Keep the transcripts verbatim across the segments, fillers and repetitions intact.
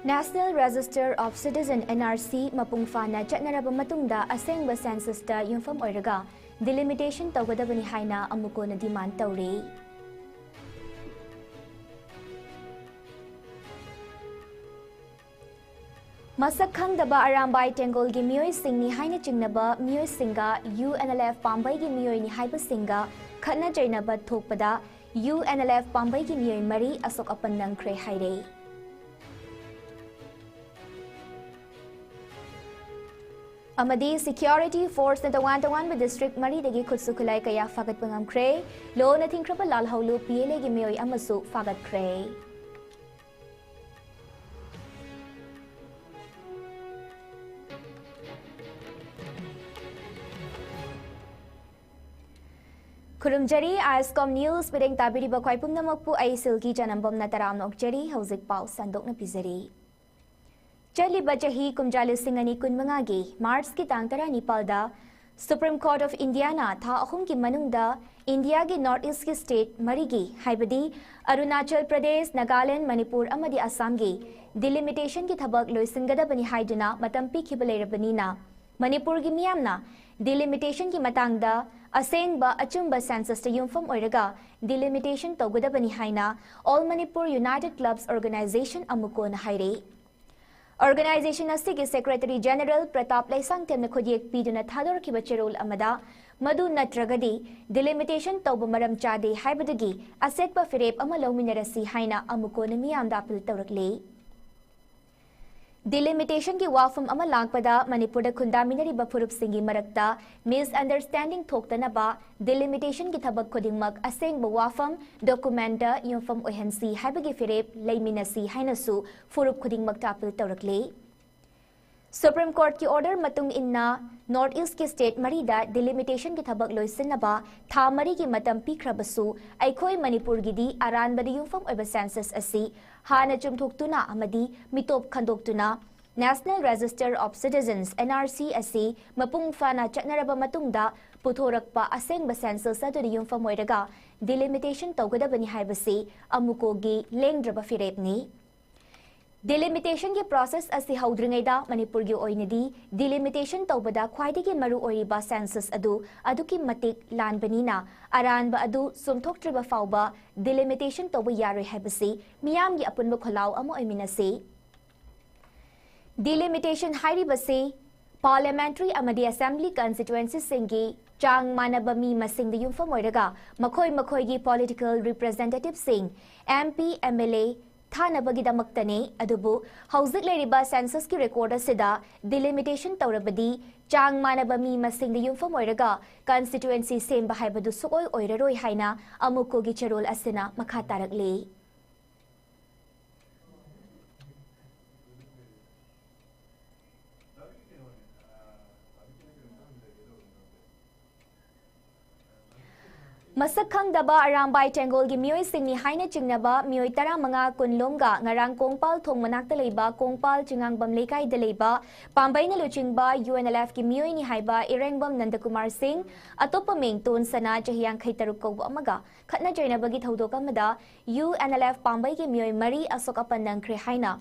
National Register of Citizen, N R C, ꯃꯄꯨꯡ ꯐꯥꯅ ꯆꯠꯅꯔꯕ ꯃꯇꯨꯡꯗ ꯑꯁꯦꯡꯕ census-ꯇ ꯌꯨꯝꯐꯝ ꯑꯣꯏꯔꯒ delimitation ꯇꯧꯒꯗꯕꯅꯤ ꯍꯥꯏꯅ ꯑꯃꯨꯀꯣꯅ demand ꯇꯧꯔꯤ꯫ ꯃꯁꯛ ꯈꯪꯗꯕ ꯑꯔꯥꯝꯕꯥꯏ ꯇꯦꯡꯒꯣꯜꯒꯤ ꯃꯤꯑꯣꯏꯁꯤꯡꯅꯤ ꯍꯥꯏꯅ ꯆꯤꯡꯅꯕ ꯃꯤꯑꯣꯏꯁꯤꯡꯒ U N L F ꯄꯥꯝꯕꯩꯒꯤ ꯃꯤꯑꯣꯏꯅꯤ ꯍꯥꯏꯕꯁꯤꯡꯒ ꯈꯠꯅ ꯆꯩꯅꯕ ꯊꯣꯛꯄꯗ U N L F ꯄꯥꯝꯕꯩꯒꯤ ꯃꯤꯑꯣꯏ ꯃꯔꯤ ꯑꯁꯣꯛ ꯑꯄꯟ ꯅꯪꯈ꯭ꯔꯦ ꯍꯥꯏꯔꯦ꯫ ꯑꯃꯗꯤ security force-ꯅ ꯇꯣꯉꯥꯟ ꯇꯣꯉꯥꯟꯕ district ꯃꯔꯤꯗꯒꯤ ꯈꯨꯠꯁꯨ ꯈꯨꯠꯂꯥꯏ ꯀꯌꯥ ꯐꯥꯒꯠꯄ ꯉꯝꯈ꯭ꯔꯦ꯫ ꯂꯣꯅ ꯊꯤꯡꯈ꯭ꯔꯕ ꯂꯥꯜꯍꯧꯂꯨ P L A-ꯒꯤ ꯃꯤꯑꯣꯏ ꯑꯃꯁꯨ ꯐꯥꯒꯠꯈ꯭ꯔꯦ꯫ ꯈꯨꯔꯨꯝꯖꯔꯤ, ISCOM News ꯃꯤꯠꯌꯦꯡ ꯇꯥꯕꯤꯔꯤꯕ ꯈ꯭ꯋꯥꯏ ꯄꯨꯝꯅꯃꯛꯄꯨ ꯑꯩ ꯁꯤꯜꯀꯤ ꯆꯅꯝꯕꯝꯅ ꯇꯔꯥꯝꯅ ꯑꯣꯛꯆꯔꯤ꯫ ꯍꯧꯖꯤꯛ ꯄꯥꯎ ꯁꯟꯗꯣꯛꯅ ꯄꯤꯖꯔꯤ꯫ ꯆꯠꯂꯤꯕ ꯆꯍꯤ ꯀꯨꯝꯖꯥ ꯂꯤꯁꯤꯡ ꯑꯅꯤ ꯀꯨꯟꯃꯉꯥꯒꯤ March-ꯀꯤ ꯇꯥꯡ ꯇꯔꯥꯅꯤꯄꯥꯜꯗ Supreme Court of India-ꯅ ꯊꯥ ꯑꯍꯨꯝꯒꯤ ꯃꯅꯨꯡꯗ India-ꯒꯤ North East-ꯀꯤ state ꯃꯔꯤꯒꯤ, ꯍꯥꯏꯕꯗꯤ ꯑꯔꯨꯅꯥꯆꯜ ꯄ꯭ꯔꯗꯦꯁ, ꯅꯥꯒꯥꯂꯦꯟ, ꯃꯅꯤꯄꯨꯔ ꯑꯃꯗꯤ ꯑꯁꯥꯝꯒꯤ delimitation-ꯒꯤ ꯊꯕꯛ ꯂꯣꯏꯁꯤꯟꯒꯗꯕꯅꯤ ꯍꯥꯏꯗꯨꯅ ꯃꯇꯝ ꯄꯤꯈꯤꯕ ꯂꯩꯔꯕꯅꯤꯅ, ꯃꯅꯤꯄꯨꯔꯒꯤ ꯃꯤꯌꯥꯝꯅ delimitation-ꯒꯤ ꯃꯇꯥꯡꯗ ꯑꯁꯦꯡꯕ ꯑꯆꯨꯝꯕ census-ꯇ ꯌꯨꯝꯐꯝ ꯑꯣꯏꯔꯒ delimitation ꯇꯧꯒꯗꯕꯅꯤ ꯍꯥꯏꯅ All Manipur United Clubs Organisation, ꯑꯃꯨꯀꯣꯅ ꯍꯥꯏꯔꯦ꯫ Organisation ꯑꯁꯤꯒꯤ Secretary General ꯄ꯭ꯔꯇꯥꯞ ꯂꯩꯁꯥꯡꯊꯦꯝꯅ ꯈꯨꯠꯌꯦꯛ ꯄꯤꯗꯨꯅ ꯊꯥꯗꯣꯔꯛꯈꯤꯕ ꯆꯦꯔꯣꯜ ꯑꯃꯗ, ꯃꯗꯨ ꯅꯠꯇ꯭ꯔꯒꯗꯤ delimitation ꯇꯧꯕ ꯃꯔꯝ ꯆꯥꯗꯦ ꯍꯥꯏꯕꯗꯨꯒꯤ ꯑꯆꯦꯠꯄ ꯐꯤꯔꯦꯞ ꯑꯃ ꯂꯧꯃꯤꯟꯅꯔꯁꯤ ꯍꯥꯏꯅ ꯑꯃꯨꯀꯣꯅ ꯃꯤꯌꯥꯝꯗ appeal ꯇꯧꯔꯛꯂꯤ꯫ Delimitation-ꯒꯤ ꯋꯥꯐꯝ ꯑꯃ ꯂꯥꯛꯄꯗ, ꯃꯅꯤꯄꯨꯔꯗ ꯈꯨꯟꯗꯥꯃꯤꯟꯅꯔꯤꯕ ꯐꯨꯔꯨꯞꯁꯤꯡꯒꯤ ꯃꯔꯛꯇ misunderstanding ꯊꯣꯛꯇꯅꯕ delimitation-ꯒꯤ ꯊꯕꯛ ꯈꯨꯗꯤꯡꯃꯛ ꯑꯁꯦꯡꯕ ꯋꯥꯐꯝ, document-ꯇ ꯌꯨꯝꯐꯝ ꯑꯣꯏꯍꯟꯁꯤ ꯍꯥꯏꯕꯒꯤ ꯐꯤꯔꯦꯞ ꯂꯩꯃꯤꯟꯅꯁꯤ ꯍꯥꯏꯅꯁꯨ ꯐꯨꯔꯨꯞ ꯈꯨꯗꯤꯡꯃꯛꯇ appeal ꯇꯧꯔꯛꯂꯤ꯫ Supreme Court-ꯀꯤ order ꯃꯇꯨꯡ ꯏꯟꯅ North East-ꯀꯤ state ꯃꯔꯤꯗ delimitation-ꯒꯤ ꯊꯕꯛ ꯂꯣꯏꯁꯤꯟꯅꯕ ꯊꯥ ꯃꯔꯤꯒꯤ ꯃꯇꯝ ꯄꯤꯈ꯭ꯔꯕꯁꯨ, ꯑꯩꯈꯣꯏ ꯃꯅꯤꯄꯨꯔꯒꯤꯗꯤ ꯑꯔꯥꯟꯕꯗ ꯌꯨꯝꯐꯝ ꯑꯣꯏꯕ census ꯑꯁꯤ ꯍꯥꯟꯅ ꯆꯨꯝꯊꯣꯛꯇꯨꯅ ꯑꯃꯗꯤ ꯃꯤꯇꯣꯞ ꯈꯟꯗꯣꯛꯇꯨꯅ National Register of Citizens, N R C, ꯑꯁꯤ ꯃꯄꯨꯡ ꯐꯥꯅ ꯆꯠꯅꯔꯕ ꯃꯇꯨꯡꯗ ꯄꯨꯊꯣꯔꯛꯄ ꯑꯁꯦꯡꯕ census ꯑꯗꯨꯗ ꯌꯨꯝꯐꯝ ꯑꯣꯏꯔꯒ delimitation ꯇꯧꯒꯗꯕꯅꯤ ꯍꯥꯏꯕꯁꯤ ꯑꯃꯨꯀꯣꯒꯤ ꯂꯦꯡꯗ꯭ꯔꯕ ꯐꯤꯔꯦꯞꯅꯤ꯫ Delimitationꯒꯤ process ꯑꯁꯤ ꯍꯧꯗ꯭ꯔꯤꯉꯩꯗ ꯃꯅꯤꯄꯨꯔꯒꯤ ꯑꯣꯏꯅꯗꯤ delimitation ꯇꯧꯕꯗ ꯈ꯭ꯋꯥꯏꯗꯒꯤ ꯃꯔꯨ ꯑꯣꯏꯔꯤꯕ census ꯑꯗꯨ ꯑꯗꯨꯛꯀꯤ ꯃꯇꯤꯛ ꯂꯥꯟꯕꯅꯤꯅ ꯑꯔꯥꯟꯕ ꯑꯗꯨ ꯆꯨꯝꯊꯣꯛꯇ꯭ꯔꯤꯕ ꯐꯥꯎꯕ delimitation ꯇꯧꯕ ꯌꯥꯔꯣꯏ ꯍꯥꯏꯕꯁꯤ ꯃꯤꯌꯥꯝꯒꯤ ꯑꯄꯨꯟꯕ ꯈꯣꯜꯂꯥꯎ ꯑꯃ ꯑꯣꯏꯃꯤꯟꯅꯁꯤ꯫ Delimitation ꯍꯥꯏꯔꯤꯕꯁꯤ parliamentary ꯑꯃꯗꯤ assembly constituencyꯁꯤꯡꯒꯤ ꯆꯥꯡ ꯃꯥꯟꯅꯕ ꯃꯤ ꯃꯁꯤꯡꯗ ꯌꯨꯝꯐꯝ ꯑꯣꯏꯔꯒ ꯃꯈꯣꯏ ꯃꯈꯣꯏꯒꯤ political representativeꯁꯤꯡ, MP, MLA, ꯊꯥꯅꯕꯒꯤꯗꯃꯛꯇꯅꯤ꯫ ꯑꯗꯨꯕꯨ ꯍꯧꯖꯤꯛ ꯂꯩꯔꯤꯕ censusꯀꯤ record ꯑꯁꯤꯗ delimitation ꯇꯧꯔꯕꯗꯤ ꯆꯥꯡ ꯃꯥꯟꯅꯕ ꯃꯤ ꯃꯁꯤꯡꯗ ꯌꯨꯝꯐꯝ ꯑꯣꯏꯔꯒ constituency ꯁꯦꯝꯕ ꯍꯥꯏꯕꯗꯨ ꯁꯨꯛꯑꯣꯏ ꯑꯣꯏꯔꯔꯣꯏ ꯍꯥꯏꯅ ꯑꯃꯨꯛꯀꯣꯒꯤ ꯆꯦꯔꯣꯜ ꯑꯁꯤꯅ ꯃꯈꯥ ꯇꯥꯔꯛꯂꯤ꯫ ꯃꯁꯛ ꯈꯪꯗꯕ ꯑꯔꯥꯝꯕꯥꯏ ꯇꯦꯡꯒꯣꯜꯒꯤ ꯃꯤꯑꯣꯏꯁꯤꯡꯅꯤ ꯍꯥꯏꯅ ꯆꯤꯡꯅꯕ ꯃꯤꯑꯣꯏ ꯇꯔꯥꯃꯉꯥ ꯀꯨꯟꯂꯣꯝꯒ ꯉꯔꯥꯡ ꯀꯣꯡꯄꯥꯜ ꯊꯣꯡ ꯃꯅꯥꯛꯇ ꯂꯩꯕ ꯀꯣꯡꯄꯥꯜ ꯆꯤꯉꯥꯡꯕꯝ ꯂꯩꯀꯥꯏꯗ ꯂꯩꯕ ꯄꯥꯝꯕꯩꯅ ꯂꯨꯆꯤꯡꯕ UNLFꯀꯤ ꯃꯤꯑꯣꯏꯅꯤ ꯍꯥꯏꯕ ꯏꯔꯦꯡꯕꯝ ꯅꯟꯗꯀꯨꯃꯥꯔ ꯁꯤꯡ, ꯑꯇꯣꯞꯄ ꯃꯤꯡ ꯇꯣꯟ ꯁꯅꯥ, ꯆꯍꯤ ꯌꯥꯡꯈꯩ ꯇꯔꯨꯛ ꯀꯧꯕ ꯑꯃꯒ ꯈꯠꯅ ꯆꯩꯅꯕꯒꯤ ꯊꯧꯗꯣꯛ ꯑꯃꯗ UNLF ꯄꯥꯝꯕꯩꯒꯤ ꯃꯤꯑꯣꯏ ꯃꯔꯤ ꯑꯁꯣꯛ ꯑꯄꯟ ꯅꯪꯈ꯭ꯔꯦ ꯍꯥꯏꯅ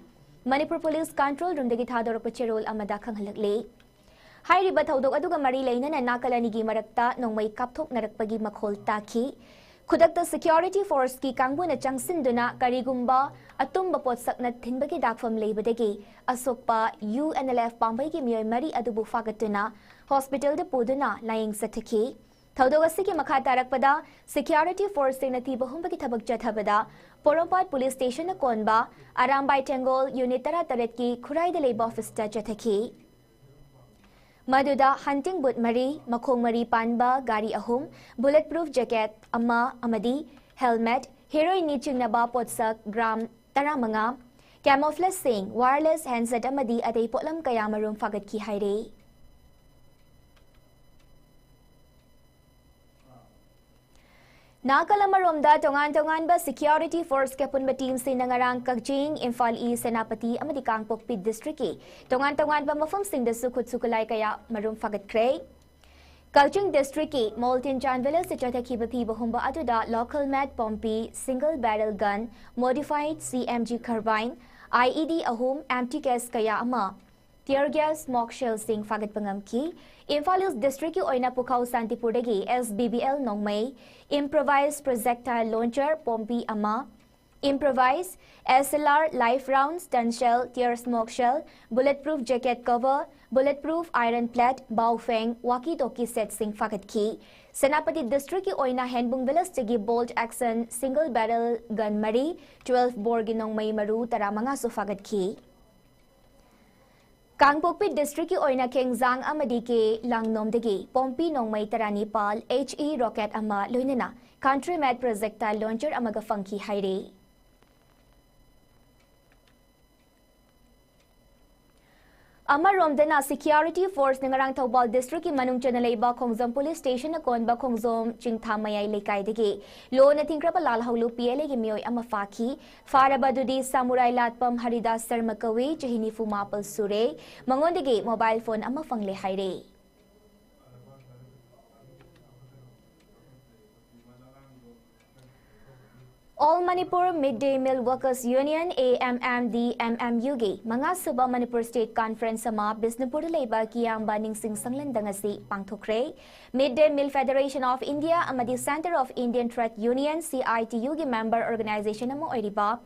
ꯃꯅꯤꯄꯨꯔ ꯄꯨꯂꯤꯁ control roomꯗꯒꯤ ꯊꯥꯗꯣꯔꯛꯄ ꯆꯦꯔꯣꯜ ꯑꯃꯗ ꯈꯪꯍꯜꯂꯛꯂꯤ꯫ ꯍꯥꯏꯔꯤꯕ ꯊꯧꯗꯣꯛ ꯑꯗꯨꯒ ꯃꯔꯤ ꯂꯩꯅꯅ ꯅꯥꯀꯜ ꯑꯅꯤꯒꯤ ꯃꯔꯛꯇ ꯅꯣꯡꯃꯩ ꯀꯥꯞꯊꯣꯛꯅꯔꯛꯄꯒꯤ ꯃꯈꯣꯜ ꯇꯥꯈꯤ꯫ ꯈꯨꯗꯛꯇ security forceꯀꯤ ꯀꯥꯡꯕꯨꯅ ꯆꯪꯁꯤꯟꯗꯨꯅ ꯀꯔꯤꯒꯨꯝꯕ ꯑꯇꯨꯝꯕ ꯄꯣꯠꯁꯛꯅ ꯊꯤꯟꯕꯒꯤ ꯗꯥꯛꯐꯝ ꯂꯩꯕꯗꯒꯤ ꯑꯁꯣꯛꯄ UNLF ꯄꯥꯝꯕꯩꯒꯤ ꯃꯤꯑꯣꯏ ꯃꯔꯤ ꯑꯗꯨꯕꯨ ꯐꯥꯒꯠꯇꯨꯅ hospitalꯗ ꯄꯨꯗꯨꯅ ꯂꯥꯌꯦꯡ ꯆꯠꯊꯈꯤ꯫ ꯊꯧꯗꯣꯛ ꯑꯁꯤꯒꯤ ꯃꯈꯥ ꯇꯥꯔꯛꯄꯗ security forceꯁꯤꯡꯅ ꯊꯤꯕ ꯍꯨꯝꯕꯒꯤ ꯊꯕꯛ ꯆꯠꯊꯕꯗ ꯄꯣꯔꯣꯝꯄꯥꯠ police stationꯅ ꯀꯣꯟꯕ ꯑꯔꯥꯝꯕꯥꯏ ꯇꯦꯡꯒꯣꯜ unit ꯇꯔꯥꯇꯔꯦꯠꯀꯤ ꯈꯨꯔꯥꯏꯗ ꯂꯩꯕ officeꯇ ꯆꯠꯊꯈꯤ꯫ ꯃꯗꯨꯗ hunting boot ꯃꯔꯤ, ꯃꯈꯣꯡ ꯃꯔꯤ ꯄꯥꯟꯕ ꯒꯥꯔꯤ ꯑꯍꯨꯝ, bullet proof jacket ꯑꯃ ꯑꯃꯗꯤ helmet, heroinꯅꯤ ꯆꯤꯡꯅꯕ ꯄꯣꯠꯁꯛ gram ꯇꯔꯥꯃꯉꯥ, camouflageꯁꯤꯡ, wireless handset ꯑꯃꯗꯤ ꯑꯇꯩ ꯄꯣꯠꯂꯝ ꯀꯌꯥ ꯃꯔꯨꯝ ꯐꯥꯒꯠꯈꯤ ꯍꯥꯏꯔꯤ꯫ ꯅꯥꯀꯜ ꯑꯃꯔꯣꯝꯗ ꯇꯣꯉꯥꯟ ꯇꯣꯉꯥꯟꯕ security forceꯀꯤ ꯑꯄꯨꯟꯕ teamꯁꯤꯡꯅ ꯉꯔꯥꯡ ꯀꯛꯆꯤꯡ, ꯏꯝꯐꯥꯜ ꯏꯁ, ꯁꯦꯅꯥꯄꯇꯤ ꯑꯃꯗꯤ ꯀꯥꯡꯄꯣꯛꯄꯤ districtꯀꯤ ꯇꯣꯉꯥꯟ ꯇꯣꯉꯥꯟꯕ ꯃꯐꯝꯁꯤꯡꯗꯁꯨ ꯈꯨꯠꯁꯨ ꯈꯨꯠꯂꯥꯏ ꯀꯌꯥ ꯃꯔꯨꯝ ꯐꯥꯒꯠꯈ꯭ꯔꯦ꯫ ꯀꯛꯆꯤꯡ districtꯀꯤ ꯃꯣꯜꯇꯤꯟ ꯆꯥꯟ villageꯇ ꯆꯠꯊꯈꯤꯕ ꯊꯤꯕ ꯍꯨꯝꯕ ꯑꯗꯨꯗ local made Pompey, single barrel gun, modified CMG carbine, IED ꯑꯍꯨꯝ, empty case ꯀꯌꯥ ꯑꯃ, tear gas, smoke shellꯁꯤꯡ ꯐꯥꯒꯠꯄ ꯉꯝꯈꯤ꯫ ꯏꯝꯐꯥꯜ ꯏꯁ ꯗꯤꯁꯇ꯭ꯔꯤꯛꯀꯤ ꯑꯣꯏꯅ ꯄꯨꯈꯥꯎ ꯁꯥꯟꯇꯤꯄꯨꯔꯗꯒꯤ SBBL ꯅꯣꯡꯃꯩ, improvised projectile launcher ꯄꯣꯝꯄꯤ ꯑꯃ, improvised SLR live rounds, stun shell, tear smoke shell, bulletproof jacket cover, bulletproof iron plate, ꯕꯥꯎꯐꯦꯡ, walkie talkie setꯁꯤꯡ ꯐꯥꯒꯠꯈꯤ꯫ ꯁꯦꯅꯥꯄꯇꯤ ꯗꯤꯁꯇ꯭ꯔꯤꯛꯀꯤ ꯑꯣꯏꯅ ꯍꯦꯟꯕꯨꯡ ꯚꯤꯂꯦꯖꯇꯒꯤ bolt action single barrel gun ꯃꯔꯤ, twelve boreꯒꯤ ꯅꯣꯡꯃꯩ ꯃꯔꯨ ꯇꯔꯥꯃꯉꯥꯁꯨ ꯐꯥꯒꯠꯈꯤ꯫ ꯀꯥꯡꯄꯣꯛꯄꯤ ꯗꯤꯁꯇ꯭ꯔꯤꯛꯀꯤ ꯑꯣꯏꯅ ꯈꯦꯡꯖꯥꯡ ꯑꯃꯗꯤ ꯀꯦ ꯂꯥꯡꯅꯣꯝꯗꯒꯤ ꯄꯣꯝꯄꯤ ꯅꯣꯡꯃꯩ ꯇꯔꯥꯅꯤꯄꯥꯜ, HE rocket ꯑꯃ ꯂꯣꯏꯅꯅ country made projectile launcher ꯑꯃꯒ ꯐꯪꯈꯤ ꯍꯥꯏꯔꯤ꯫ ꯑꯃꯔꯣꯝꯗꯅ, security forceꯅ ꯉꯔꯥꯡ ꯊꯧꯕꯥꯜ ꯗꯤꯁꯇ꯭ꯔꯤꯛꯀꯤ ꯃꯅꯨꯡ ꯆꯟꯅ ꯂꯩꯕ ꯈꯣꯡꯖꯣꯝ ꯄꯨꯂꯤꯁ ꯁ꯭ꯇꯦꯁꯟꯅ ꯀꯣꯟꯕ ꯈꯣꯡꯖꯣꯝ ꯆꯤꯡꯊꯥ ꯃꯌꯥꯏ ꯂꯩꯀꯥꯏꯗꯒꯤ ꯂꯣꯟꯅ ꯊꯤꯡꯈ꯭ꯔꯕ ꯂꯥꯜꯍꯧꯂꯨ PLAꯒꯤ ꯃꯤꯑꯣꯏ ꯑꯃ ꯐꯥꯈꯤ꯫ ꯐꯥꯔꯕ ꯑꯗꯨꯗꯤ ꯁꯥꯃꯨꯔꯥꯏ ꯂꯥꯠꯄꯝ ꯍꯔꯤꯗꯥꯁ ꯁꯔꯃ ꯀꯧꯏ, ꯆꯍꯤ ꯅꯤꯐꯨ ꯃꯥꯄꯜ ꯁꯨꯔꯦ꯫ ꯃꯉꯣꯟꯗꯒꯤ mobile phone ꯑꯃ ꯐꯪꯂꯦ ꯍꯥꯏꯔꯦ꯫ All Manipur Mid Day Meal Workers Union, AMMDMMUꯒꯤ ꯃꯉꯥꯁꯨꯕ ꯃꯅꯤꯄꯨꯔ ꯁ꯭ꯇꯦꯠ ꯀꯟꯐꯔꯦꯟꯁ ꯑꯃ ꯕꯤꯁꯅꯨꯄꯨꯔꯗ ꯂꯩꯕ ꯀꯤꯌꯥꯝꯕ ꯅꯤꯡꯁꯤꯡ ꯁꯪꯂꯦꯟꯗ ꯉꯁꯤ ꯄꯥꯡꯊꯣꯛꯈ꯭ꯔꯦ꯫ Mid Day Meal Federation of India ꯑꯃꯗꯤ Centre of Indian Trade Union, CITUꯒꯤ member organization ꯑꯃ ꯑꯣꯏꯔꯤꯕ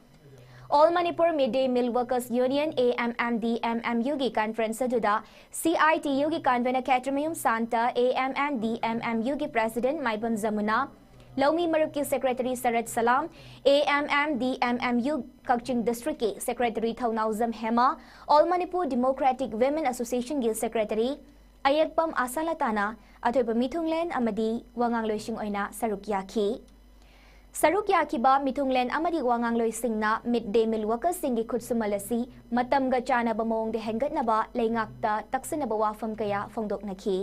All Manipur Mid Day Meal Workers Union, AMMDMMUꯒꯤ ꯀꯟꯐꯔꯦꯟꯁ ꯑꯗꯨꯗ CITUꯒꯤ convener ꯈꯦꯇ꯭ꯔꯤꯃꯌꯨꯝ ꯁꯥꯟꯇ, AMMDMMUꯒꯤ president ꯃꯥꯏꯕꯝ ꯖꯃꯨꯅꯥ, ꯂꯧꯃꯤ ꯃꯔꯨꯞꯀꯤ secretary ꯁꯔꯠ ꯁꯂꯥꯝ, AMMDMMU ꯀꯛꯆꯤꯡ ꯗꯤꯁꯇ꯭ꯔꯤꯛꯀꯤ secretary ꯊꯧꯅꯥꯎꯖꯝ Hema, All Manipur Democratic Women Associationꯒꯤ secretary ꯑꯌꯦꯛꯄꯝ ꯑꯁꯥꯂꯇꯥꯅ ꯑꯊꯣꯏꯕ ꯃꯤꯊꯨꯡꯂꯦꯟ ꯑꯃꯗꯤ ꯋꯥꯉꯥꯡꯂꯣꯏꯁꯤꯡ ꯑꯣꯏꯅ ꯁꯔꯨꯛ ꯌꯥꯈꯤ꯫ ꯁꯔꯨꯛ ꯌꯥꯈꯤꯕ ꯃꯤꯊꯨꯡꯂꯦꯟ ꯑꯃꯗꯤ ꯋꯥꯉꯥꯡꯂꯣꯏꯁꯤꯡꯅ mid day meal workersꯁꯤꯡꯒꯤ ꯈꯨꯠꯁꯨꯃꯜ ꯑꯁꯤ ꯃꯇꯝꯒ ꯆꯥꯟꯅꯕ ꯃꯑꯣꯡꯗ ꯍꯦꯟꯒꯠꯅꯕ ꯂꯩꯉꯥꯛꯇ ꯇꯛꯁꯤꯟꯅꯕ ꯋꯥꯐꯝ ꯀꯌꯥ ꯐꯣꯡꯗꯣꯛꯅꯈꯤ꯫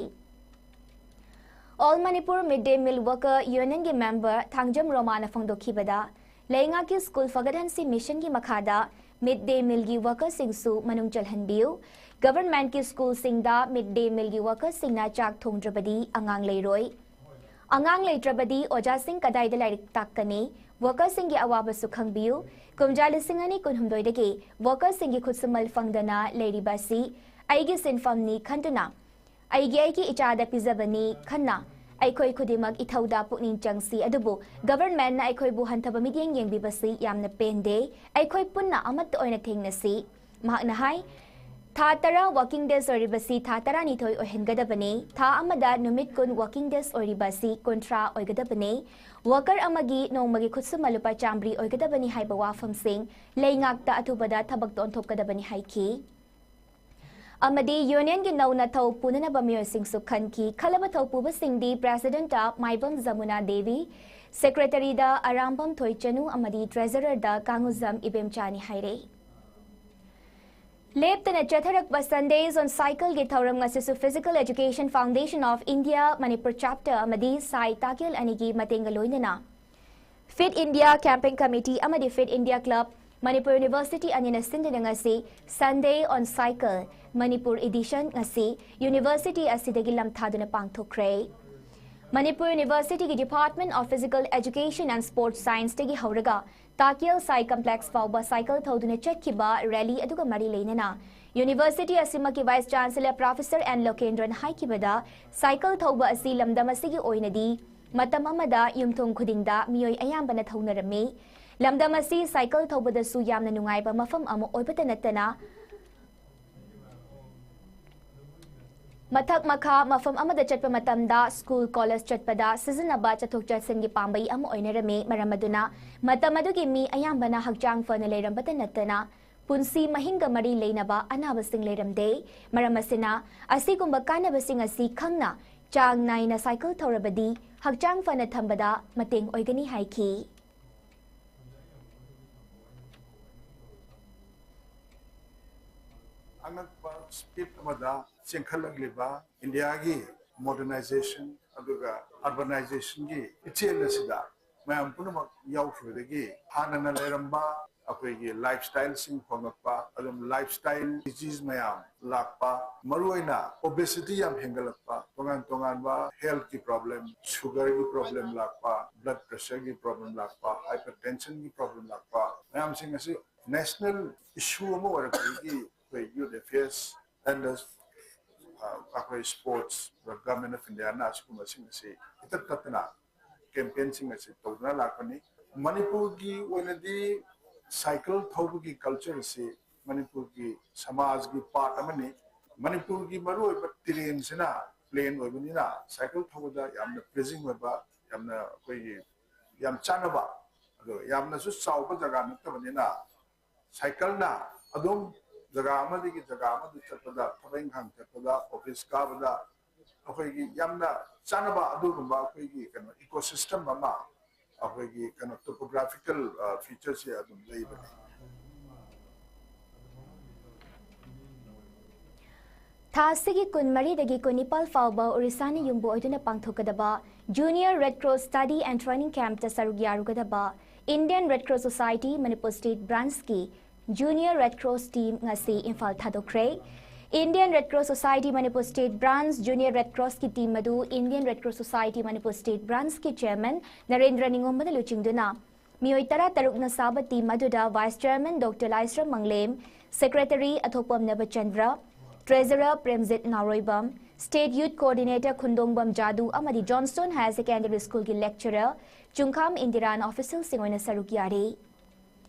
All Manipur Mid Day Meal Worker Unionꯒꯤ member Thangjam ꯔꯣꯃꯥꯅ ꯐꯣꯡꯗꯣꯛꯈꯤꯕꯗ, ꯂꯩꯉꯥꯛꯀꯤ ꯁ꯭ꯀꯨꯜ ꯐꯒꯠꯍꯟꯁꯤ ꯃꯤꯁꯟꯒꯤ ꯃꯈꯥꯗ mid day mealꯒꯤ workerꯁꯤꯡꯁꯨ ꯃꯅꯨꯡ ꯆꯜꯍꯟꯕꯤꯌꯨ꯫ Governmentꯀꯤ ꯁ꯭ꯀꯨꯜꯁꯤꯡꯗ mid day mealꯒꯤ workerꯁꯤꯡꯅ ꯆꯥꯛ ꯊꯣꯡꯗ꯭ꯔꯕꯗꯤ ꯑꯉꯥꯡ ꯂꯩꯔꯣꯏ꯫ ꯑꯉꯥꯡ ꯂꯩꯇ꯭ꯔꯕꯗꯤ ꯑꯣꯖꯥꯁꯤꯡ ꯀꯗꯥꯏꯗ ꯂꯥꯏꯔꯤꯛ ꯇꯥꯛꯀꯅꯤ? ꯋꯥꯀꯔꯁꯤꯡꯒꯤ ꯑꯋꯥꯕꯁꯨ ꯈꯪꯕꯤꯌꯨ꯫ ꯀꯨꯝꯖꯥ ꯂꯤꯁꯤꯡ ꯑꯅꯤ ꯀꯨꯟꯍꯨꯝꯗꯣꯏꯗꯒꯤ ꯋꯥꯀꯔꯁꯤꯡꯒꯤ ꯈꯨꯠꯁꯨꯃꯜ ꯐꯪꯗꯅ ꯂꯩꯔꯤꯕ ꯑꯁꯤ ꯑꯩꯒꯤ ꯁꯤꯟꯐꯝꯅꯤ ꯈꯟꯗꯨꯅ ꯑꯩꯒꯤ ꯑꯩꯒꯤ ꯏꯆꯥꯗ ꯄꯤꯖꯕꯅꯤ ꯈꯟꯅ ꯑꯩꯈꯣꯏ ꯈꯨꯗꯤꯡꯃꯛ ꯏꯊꯧꯗ ꯄꯨꯛꯅꯤꯡ ꯆꯪꯁꯤ꯫ ꯑꯗꯨꯕꯨ ꯒꯚꯔꯟꯃꯦꯟꯠꯅ ꯑꯩꯈꯣꯏꯕꯨ ꯍꯟꯊꯕ ꯃꯤꯠꯌꯦꯡ ꯌꯦꯡꯕꯤꯕꯁꯤ ꯌꯥꯝꯅ ꯄꯦꯟꯗꯦ꯫ ꯑꯩꯈꯣꯏ ꯄꯨꯟꯅ ꯑꯃꯠꯇ ꯑꯣꯏꯅ ꯊꯦꯡꯅꯁꯤ꯫ ꯃꯍꯥꯛꯅ ꯍꯥꯏ, ꯊꯥ ꯇꯔꯥ ꯋꯥꯀꯤꯡ ꯗꯦꯖ ꯑꯣꯏꯔꯤꯕꯁꯤ ꯊꯥ ꯇꯔꯥꯅꯤꯊꯣꯏ ꯑꯣꯏꯍꯟꯒꯗꯕꯅꯤ꯫ ꯊꯥ ꯑꯃꯗ ꯅꯨꯃꯤꯠ ꯀꯨꯟ ꯋꯥꯀꯤꯡ ꯗꯦꯖ ꯑꯣꯏꯔꯤꯕ ꯑꯁꯤ ꯀꯨꯟꯊ꯭ꯔꯥ ꯑꯣꯏꯒꯗꯕꯅꯤ꯫ ꯋꯥꯀꯔ ꯑꯃꯒꯤ ꯅꯣꯡꯃꯒꯤ ꯈꯨꯠꯁꯨꯃꯜ ꯂꯨꯄꯥ ꯆꯥꯃꯔꯤ ꯑꯣꯏꯒꯗꯕꯅꯤ ꯍꯥꯏꯕ ꯋꯥꯐꯝꯁꯤꯡ ꯂꯩꯉꯥꯛꯇ ꯑꯊꯨꯕꯗ ꯊꯕꯛꯇ ꯑꯣꯟꯊꯣꯛꯀꯗꯕꯅꯤ ꯍꯥꯏꯈꯤ꯫ ꯑꯃꯗꯤ ꯌꯨꯅꯤꯌꯟꯒꯤ ꯅꯧꯅ ꯊꯧ ꯄꯨꯅꯅꯕ ꯃꯤꯑꯣꯏꯁꯤꯡꯁꯨ ꯈꯟꯈꯤ꯫ ꯈꯜꯂꯕ ꯊꯧ ꯄꯨꯕꯁꯤꯡꯗꯤ ꯄ꯭ꯔꯦꯁꯤꯗꯦꯟꯠꯇ ꯃꯥꯏꯕꯝ ꯖꯃꯨꯅꯥ ꯗꯦꯕꯤ, ꯁꯦꯀ꯭ꯔꯦꯇꯔꯤꯗ ꯑꯔꯥꯝꯕꯝ ꯊꯣꯏꯆꯅꯨ ꯑꯃꯗꯤ ꯇ꯭ꯔꯦꯖꯔꯔꯗ ꯀꯥꯡꯉꯨꯖꯝ ꯏꯕꯦꯝꯆꯥꯅꯤ ꯍꯥꯏꯔꯦ꯫ ꯂꯦꯞꯇꯅ ꯆꯠꯊꯔꯛꯄ Sundays on Cycleꯒꯤ ꯊꯧꯔꯝ ꯑꯁꯤꯁꯨ Physical Education Foundation of India Manipur Chapter ꯑꯃꯗꯤ ꯁꯥꯏ ꯇꯥꯀꯦꯜ ꯑꯅꯤꯒꯤ ꯃꯇꯦꯡꯒ ꯂꯣꯏꯅꯅ Fit India Campaign Committee ꯑꯃꯗꯤ Fit India Club Manipur University ꯑꯅꯤꯅ ꯁꯤꯟꯗꯨꯅ ꯉꯁꯤ Sunday on Cycle Manipur Edition ꯉꯁꯤ university ꯑꯁꯤꯗꯒꯤ ꯂꯝꯊꯥꯗꯨꯅ ꯄꯥꯡꯊꯣꯛꯈ꯭ꯔꯦ꯫ ꯃꯅꯤꯄꯨꯔ ꯌꯨꯅꯤꯚꯔꯁꯤꯇꯤꯒꯤ Department of Physical Education and Sports Scienceꯇꯒꯤ ꯍꯧꯔꯒ ꯇꯥꯀꯦꯜ ꯁꯥꯏ ꯀꯝꯄ꯭ꯂꯦꯛꯁ ꯐꯥꯎꯕ ꯁꯥꯏꯀꯜ ꯊꯧꯗꯨꯅ ꯆꯠꯈꯤꯕ ꯔꯦꯂꯤ ꯑꯗꯨꯒ ꯃꯔꯤ ꯂꯩꯅꯅ ꯌꯨꯅꯤꯚꯔꯁꯤꯇꯤ ꯑꯁꯤꯃꯛꯀꯤ ꯚꯥꯏꯁ ꯆꯥꯟꯁꯦꯂꯔ ꯄ꯭ꯔꯣꯐꯦꯁꯔ ꯑꯦꯟ ꯂꯣꯀꯦꯟꯗ꯭ꯔꯟ ꯍꯥꯏꯈꯤꯕꯗ ꯁꯥꯏꯀꯜ ꯊꯧꯕ ꯑꯁꯤ ꯂꯝꯗꯝ ꯑꯁꯤꯒꯤ ꯑꯣꯏꯅꯗꯤ ꯃꯇꯝ ꯑꯃꯗ ꯌꯨꯝꯊꯣꯡ ꯈꯨꯗꯤꯡꯗ ꯃꯤꯑꯣꯏ ꯑꯌꯥꯝꯕꯅ ꯊꯧꯅꯔꯝꯃꯤ꯫ ꯂꯝꯗꯝ ꯑꯁꯤ ꯁꯥꯏꯀꯜ ꯊꯧꯕꯗꯁꯨ ꯌꯥꯝꯅ ꯅꯨꯡꯉꯥꯏꯕ ꯃꯐꯝ ꯑꯃ ꯑꯣꯏꯕꯇ ꯅꯠꯇꯅ ꯃꯊꯛ ꯃꯈꯥ ꯃꯐꯝ ꯑꯃꯗ ꯆꯠꯄ ꯃꯇꯝꯗ, ꯁ꯭ꯀꯨꯜ, ꯀꯣꯂꯦꯖ ꯆꯠꯄꯗ ꯁꯤꯖꯤꯟꯅꯕ ꯆꯠꯊꯣꯛ ꯆꯠꯁꯤꯟꯒꯤ ꯄꯥꯝꯕꯩ ꯑꯃ ꯑꯣꯏꯅꯔꯝꯃꯤ꯫ ꯃꯔꯝ ꯑꯗꯨꯅ ꯃꯇꯝ ꯑꯗꯨꯒꯤ ꯃꯤ ꯑꯌꯥꯝꯕꯅ ꯍꯛꯆꯥꯡ ꯐꯅ ꯂꯩꯔꯝꯕꯇ ꯅꯠꯇꯅ ꯄꯨꯟꯁꯤ ꯃꯍꯤꯡꯒ ꯃꯔꯤ ꯂꯩꯅꯕ ꯑꯅꯥꯕꯁꯤꯡ ꯂꯩꯔꯝꯗꯦ꯫ ꯃꯔꯝ ꯑꯁꯤꯅ ꯑꯁꯤꯒꯨꯝꯕ ꯀꯥꯟꯅꯕꯁꯤꯡ ꯑꯁꯤ ꯈꯪꯅ ꯆꯥꯡ ꯅꯥꯏꯅ ꯁꯥꯏꯀꯜ ꯊꯧꯔꯕꯗꯤ ꯍꯛꯆꯥꯡ ꯐꯅ ꯊꯝꯕꯗ ꯃꯇꯦꯡ ꯑꯣꯏꯒꯅꯤ ꯍꯥꯏꯈꯤ꯫ ꯑꯉꯛꯄ ꯁ꯭ꯄꯤꯗ ꯑꯃꯗ ꯆꯦꯟꯈꯠꯂꯛꯂꯤꯕ ꯏꯟꯗꯤꯌꯥꯒꯤ ꯃꯣꯗꯔꯅꯥꯏꯖꯦꯁꯟ ꯑꯗꯨꯒ ꯑꯔꯕꯅꯥꯏꯖꯦꯁꯟꯒꯤ ꯏꯆꯦꯜ ꯑꯁꯤꯗ ꯃꯌꯥꯝ ꯄꯨꯝꯅꯃꯛ ꯌꯥꯎꯈꯤꯕꯗꯒꯤ ꯍꯥꯟꯅꯅ ꯂꯩꯔꯝꯕ ꯑꯩꯈꯣꯏꯒꯤ ꯂꯥꯏꯐ ꯁ꯭ꯇꯥꯏꯜꯁꯤꯡ ꯍꯣꯡꯂꯛꯄ, ꯑꯗꯨꯝ ꯂꯥꯏꯐ ꯁ꯭ꯇꯥꯏꯜ ꯗꯤꯖꯤꯖ ꯃꯌꯥꯝ ꯂꯥꯛꯄ, ꯃꯔꯨꯑꯣꯏꯅ ꯑꯣꯕꯦꯁꯤꯇꯤ ꯌꯥꯝ ꯍꯦꯟꯒꯠꯂꯛꯄ, ꯇꯣꯉꯥꯟ ꯇꯣꯉꯥꯟꯕ ꯍꯦꯜꯊꯀꯤ ꯄ꯭ꯔꯣꯕ꯭ꯂꯦꯝ, ꯁꯨꯒꯔꯒꯤ ꯄ꯭ꯔꯣꯕ꯭ꯂꯦꯝ ꯂꯥꯛꯄ, ꯕ꯭ꯂꯗ ꯄ꯭ꯔꯦꯁꯔꯒꯤ ꯄ꯭ꯔꯣꯕ꯭ꯂꯦꯝ ꯂꯥꯛꯄ, ꯍꯥꯏꯄꯔ ꯇꯦꯟꯁꯟꯒꯤ ꯄ꯭ꯔꯣꯕ꯭ꯂꯦꯝ ꯂꯥꯛꯄ, ꯃꯌꯥꯝꯁꯤꯡ ꯑꯁꯤ ꯅꯦꯁꯅꯦꯜ ꯏꯁꯨ ꯑꯃ ꯑꯣꯏꯔꯛꯄꯗꯒꯤ ꯑꯩꯈꯣꯏ ꯌꯨꯠ ꯑꯦꯐꯤꯌꯔꯁ ꯑꯦꯟ ꯑꯩꯈꯣꯏ ꯁ꯭ꯄꯣꯔꯠꯁ, ꯒꯚꯔꯟꯃꯦꯟ ꯑꯣꯐ ꯏꯟꯗꯤꯌꯥꯅ ꯑꯁꯤꯒꯨꯝꯕꯁꯤꯡ ꯑꯁꯤ ꯏꯇꯠ ꯇꯠꯇꯅ ꯀꯦꯝꯄꯦꯟꯁꯤꯡ ꯑꯁꯤ ꯇꯧꯗꯨꯅ ꯂꯥꯛꯄꯅꯤ꯫ ꯃꯅꯤꯄꯨꯔꯒꯤ ꯑꯣꯏꯅꯗꯤ ꯁꯥꯏꯀꯜ ꯊꯧꯕꯒꯤ ꯀꯜꯆꯔ ꯑꯁꯤ ꯃꯅꯤꯄꯨꯔꯒꯤ ꯁꯃꯥꯖꯒꯤ ꯄꯥꯔꯠ ꯑꯃꯅꯤ꯫ ꯃꯅꯤꯄꯨꯔꯒꯤ ꯃꯔꯨꯑꯣꯏꯕ ꯇꯤꯔꯦꯟꯁꯤꯅ ꯄ꯭ꯂꯦꯟ ꯑꯣꯏꯕꯅꯤꯅ ꯁꯥꯏꯀꯜ ꯊꯧꯕꯗ ꯌꯥꯝꯅ ꯄ꯭ꯂꯤꯖꯤꯡ ꯑꯣꯏꯕ, ꯌꯥꯝꯅ ꯑꯩꯈꯣꯏꯒꯤ ꯌꯥꯝ ꯆꯥꯟꯅꯕ, ꯑꯗꯣ ꯌꯥꯝꯅꯁꯨ ꯆꯥꯎꯕ ꯖꯒꯥ ꯅꯠꯇꯕꯅꯤꯅ ꯁꯥꯏꯀꯜꯅ ꯑꯗꯨꯝ ꯖꯒꯥ ꯑꯃꯗꯒꯤ ꯖꯒꯥ ꯑꯃꯗ ꯆꯠꯄꯗ, ꯊꯕꯛ ꯏꯪꯈꯥꯡ ꯆꯠꯄꯗ, ꯑꯣꯐꯤꯁ ꯀꯥꯕꯗ ꯑꯩꯈꯣꯏꯒꯤ ꯌꯥꯝꯅ ꯆꯥꯟꯅꯕ ꯑꯗꯨꯒꯨꯝꯕ ꯑꯩꯈꯣꯏꯒꯤ ꯀꯩꯅꯣ ꯏꯀꯣꯁꯤꯁꯇꯦꯝ ꯑꯃ ꯑꯩꯈꯣꯏꯒꯤ ꯀꯩꯅꯣ ꯇꯣꯄꯣꯒ꯭ꯔꯥꯐꯤꯀꯦꯜ ꯐꯤꯆꯔꯁꯦ ꯑꯗꯨꯝ ꯂꯩꯕꯅꯤ꯫ ꯊꯥ ꯑꯁꯤꯒꯤ ꯀꯨꯟꯃꯔꯤꯗꯒꯤ ꯀꯨꯟꯅꯤꯄꯥꯜ ꯐꯥꯎꯕ ꯑꯣꯔꯤꯁꯥꯅ ꯌꯨꯝꯕꯨ ꯑꯣꯏꯗꯨꯅ ꯄꯥꯡꯊꯣꯛꯀꯗꯕ Junior Red Cross Study and Training Campꯇ ꯁꯔꯨꯛ ꯌꯥꯔꯨꯒꯗꯕ Indian Red Cross Society Manipur State Branchꯀꯤ Junior Red Cross Team ꯉꯁꯤ Imphal ꯊꯥꯗꯣꯛꯈ꯭ꯔꯦ꯫ Indian Red Cross Society Manipur State Branch Junior Red Crossꯀꯤ team ꯑꯗꯨ Indian Red Cross Society Manipur State Branchꯀꯤ Chairman Narendra ꯅꯤꯉꯣꯝꯕꯅ ꯂꯨꯆꯤꯡꯗꯨꯅ ꯃꯤꯑꯣꯏ ꯇꯔꯥ ꯇꯔꯨꯛꯅ ꯁꯥꯕ team ꯑꯗꯨꯗ Vice Chairman Doctor ꯂꯥꯏꯁ꯭ꯔꯝ ꯃꯪꯂꯦꯝ, Secretary ꯑꯊꯣꯛꯄꯝ ꯅꯕꯆꯟꯗ꯭ꯔ, Treasurer Premjit ꯅꯥꯎꯔꯣꯏꯕꯝ, State Youth Coordinator ꯈꯨꯟꯗꯣꯡꯕꯝ ꯖꯥꯗꯨ ꯑꯃꯗꯤ Johnstone Higher Secondary Schoolꯒꯤ Lecturer ꯆꯨꯡꯈꯥꯝ ꯏꯟꯗꯤꯔꯥꯅ officialꯁꯤꯡ ꯑꯣꯏꯅ ꯁꯔꯨꯛ ꯌꯥꯔꯤ꯫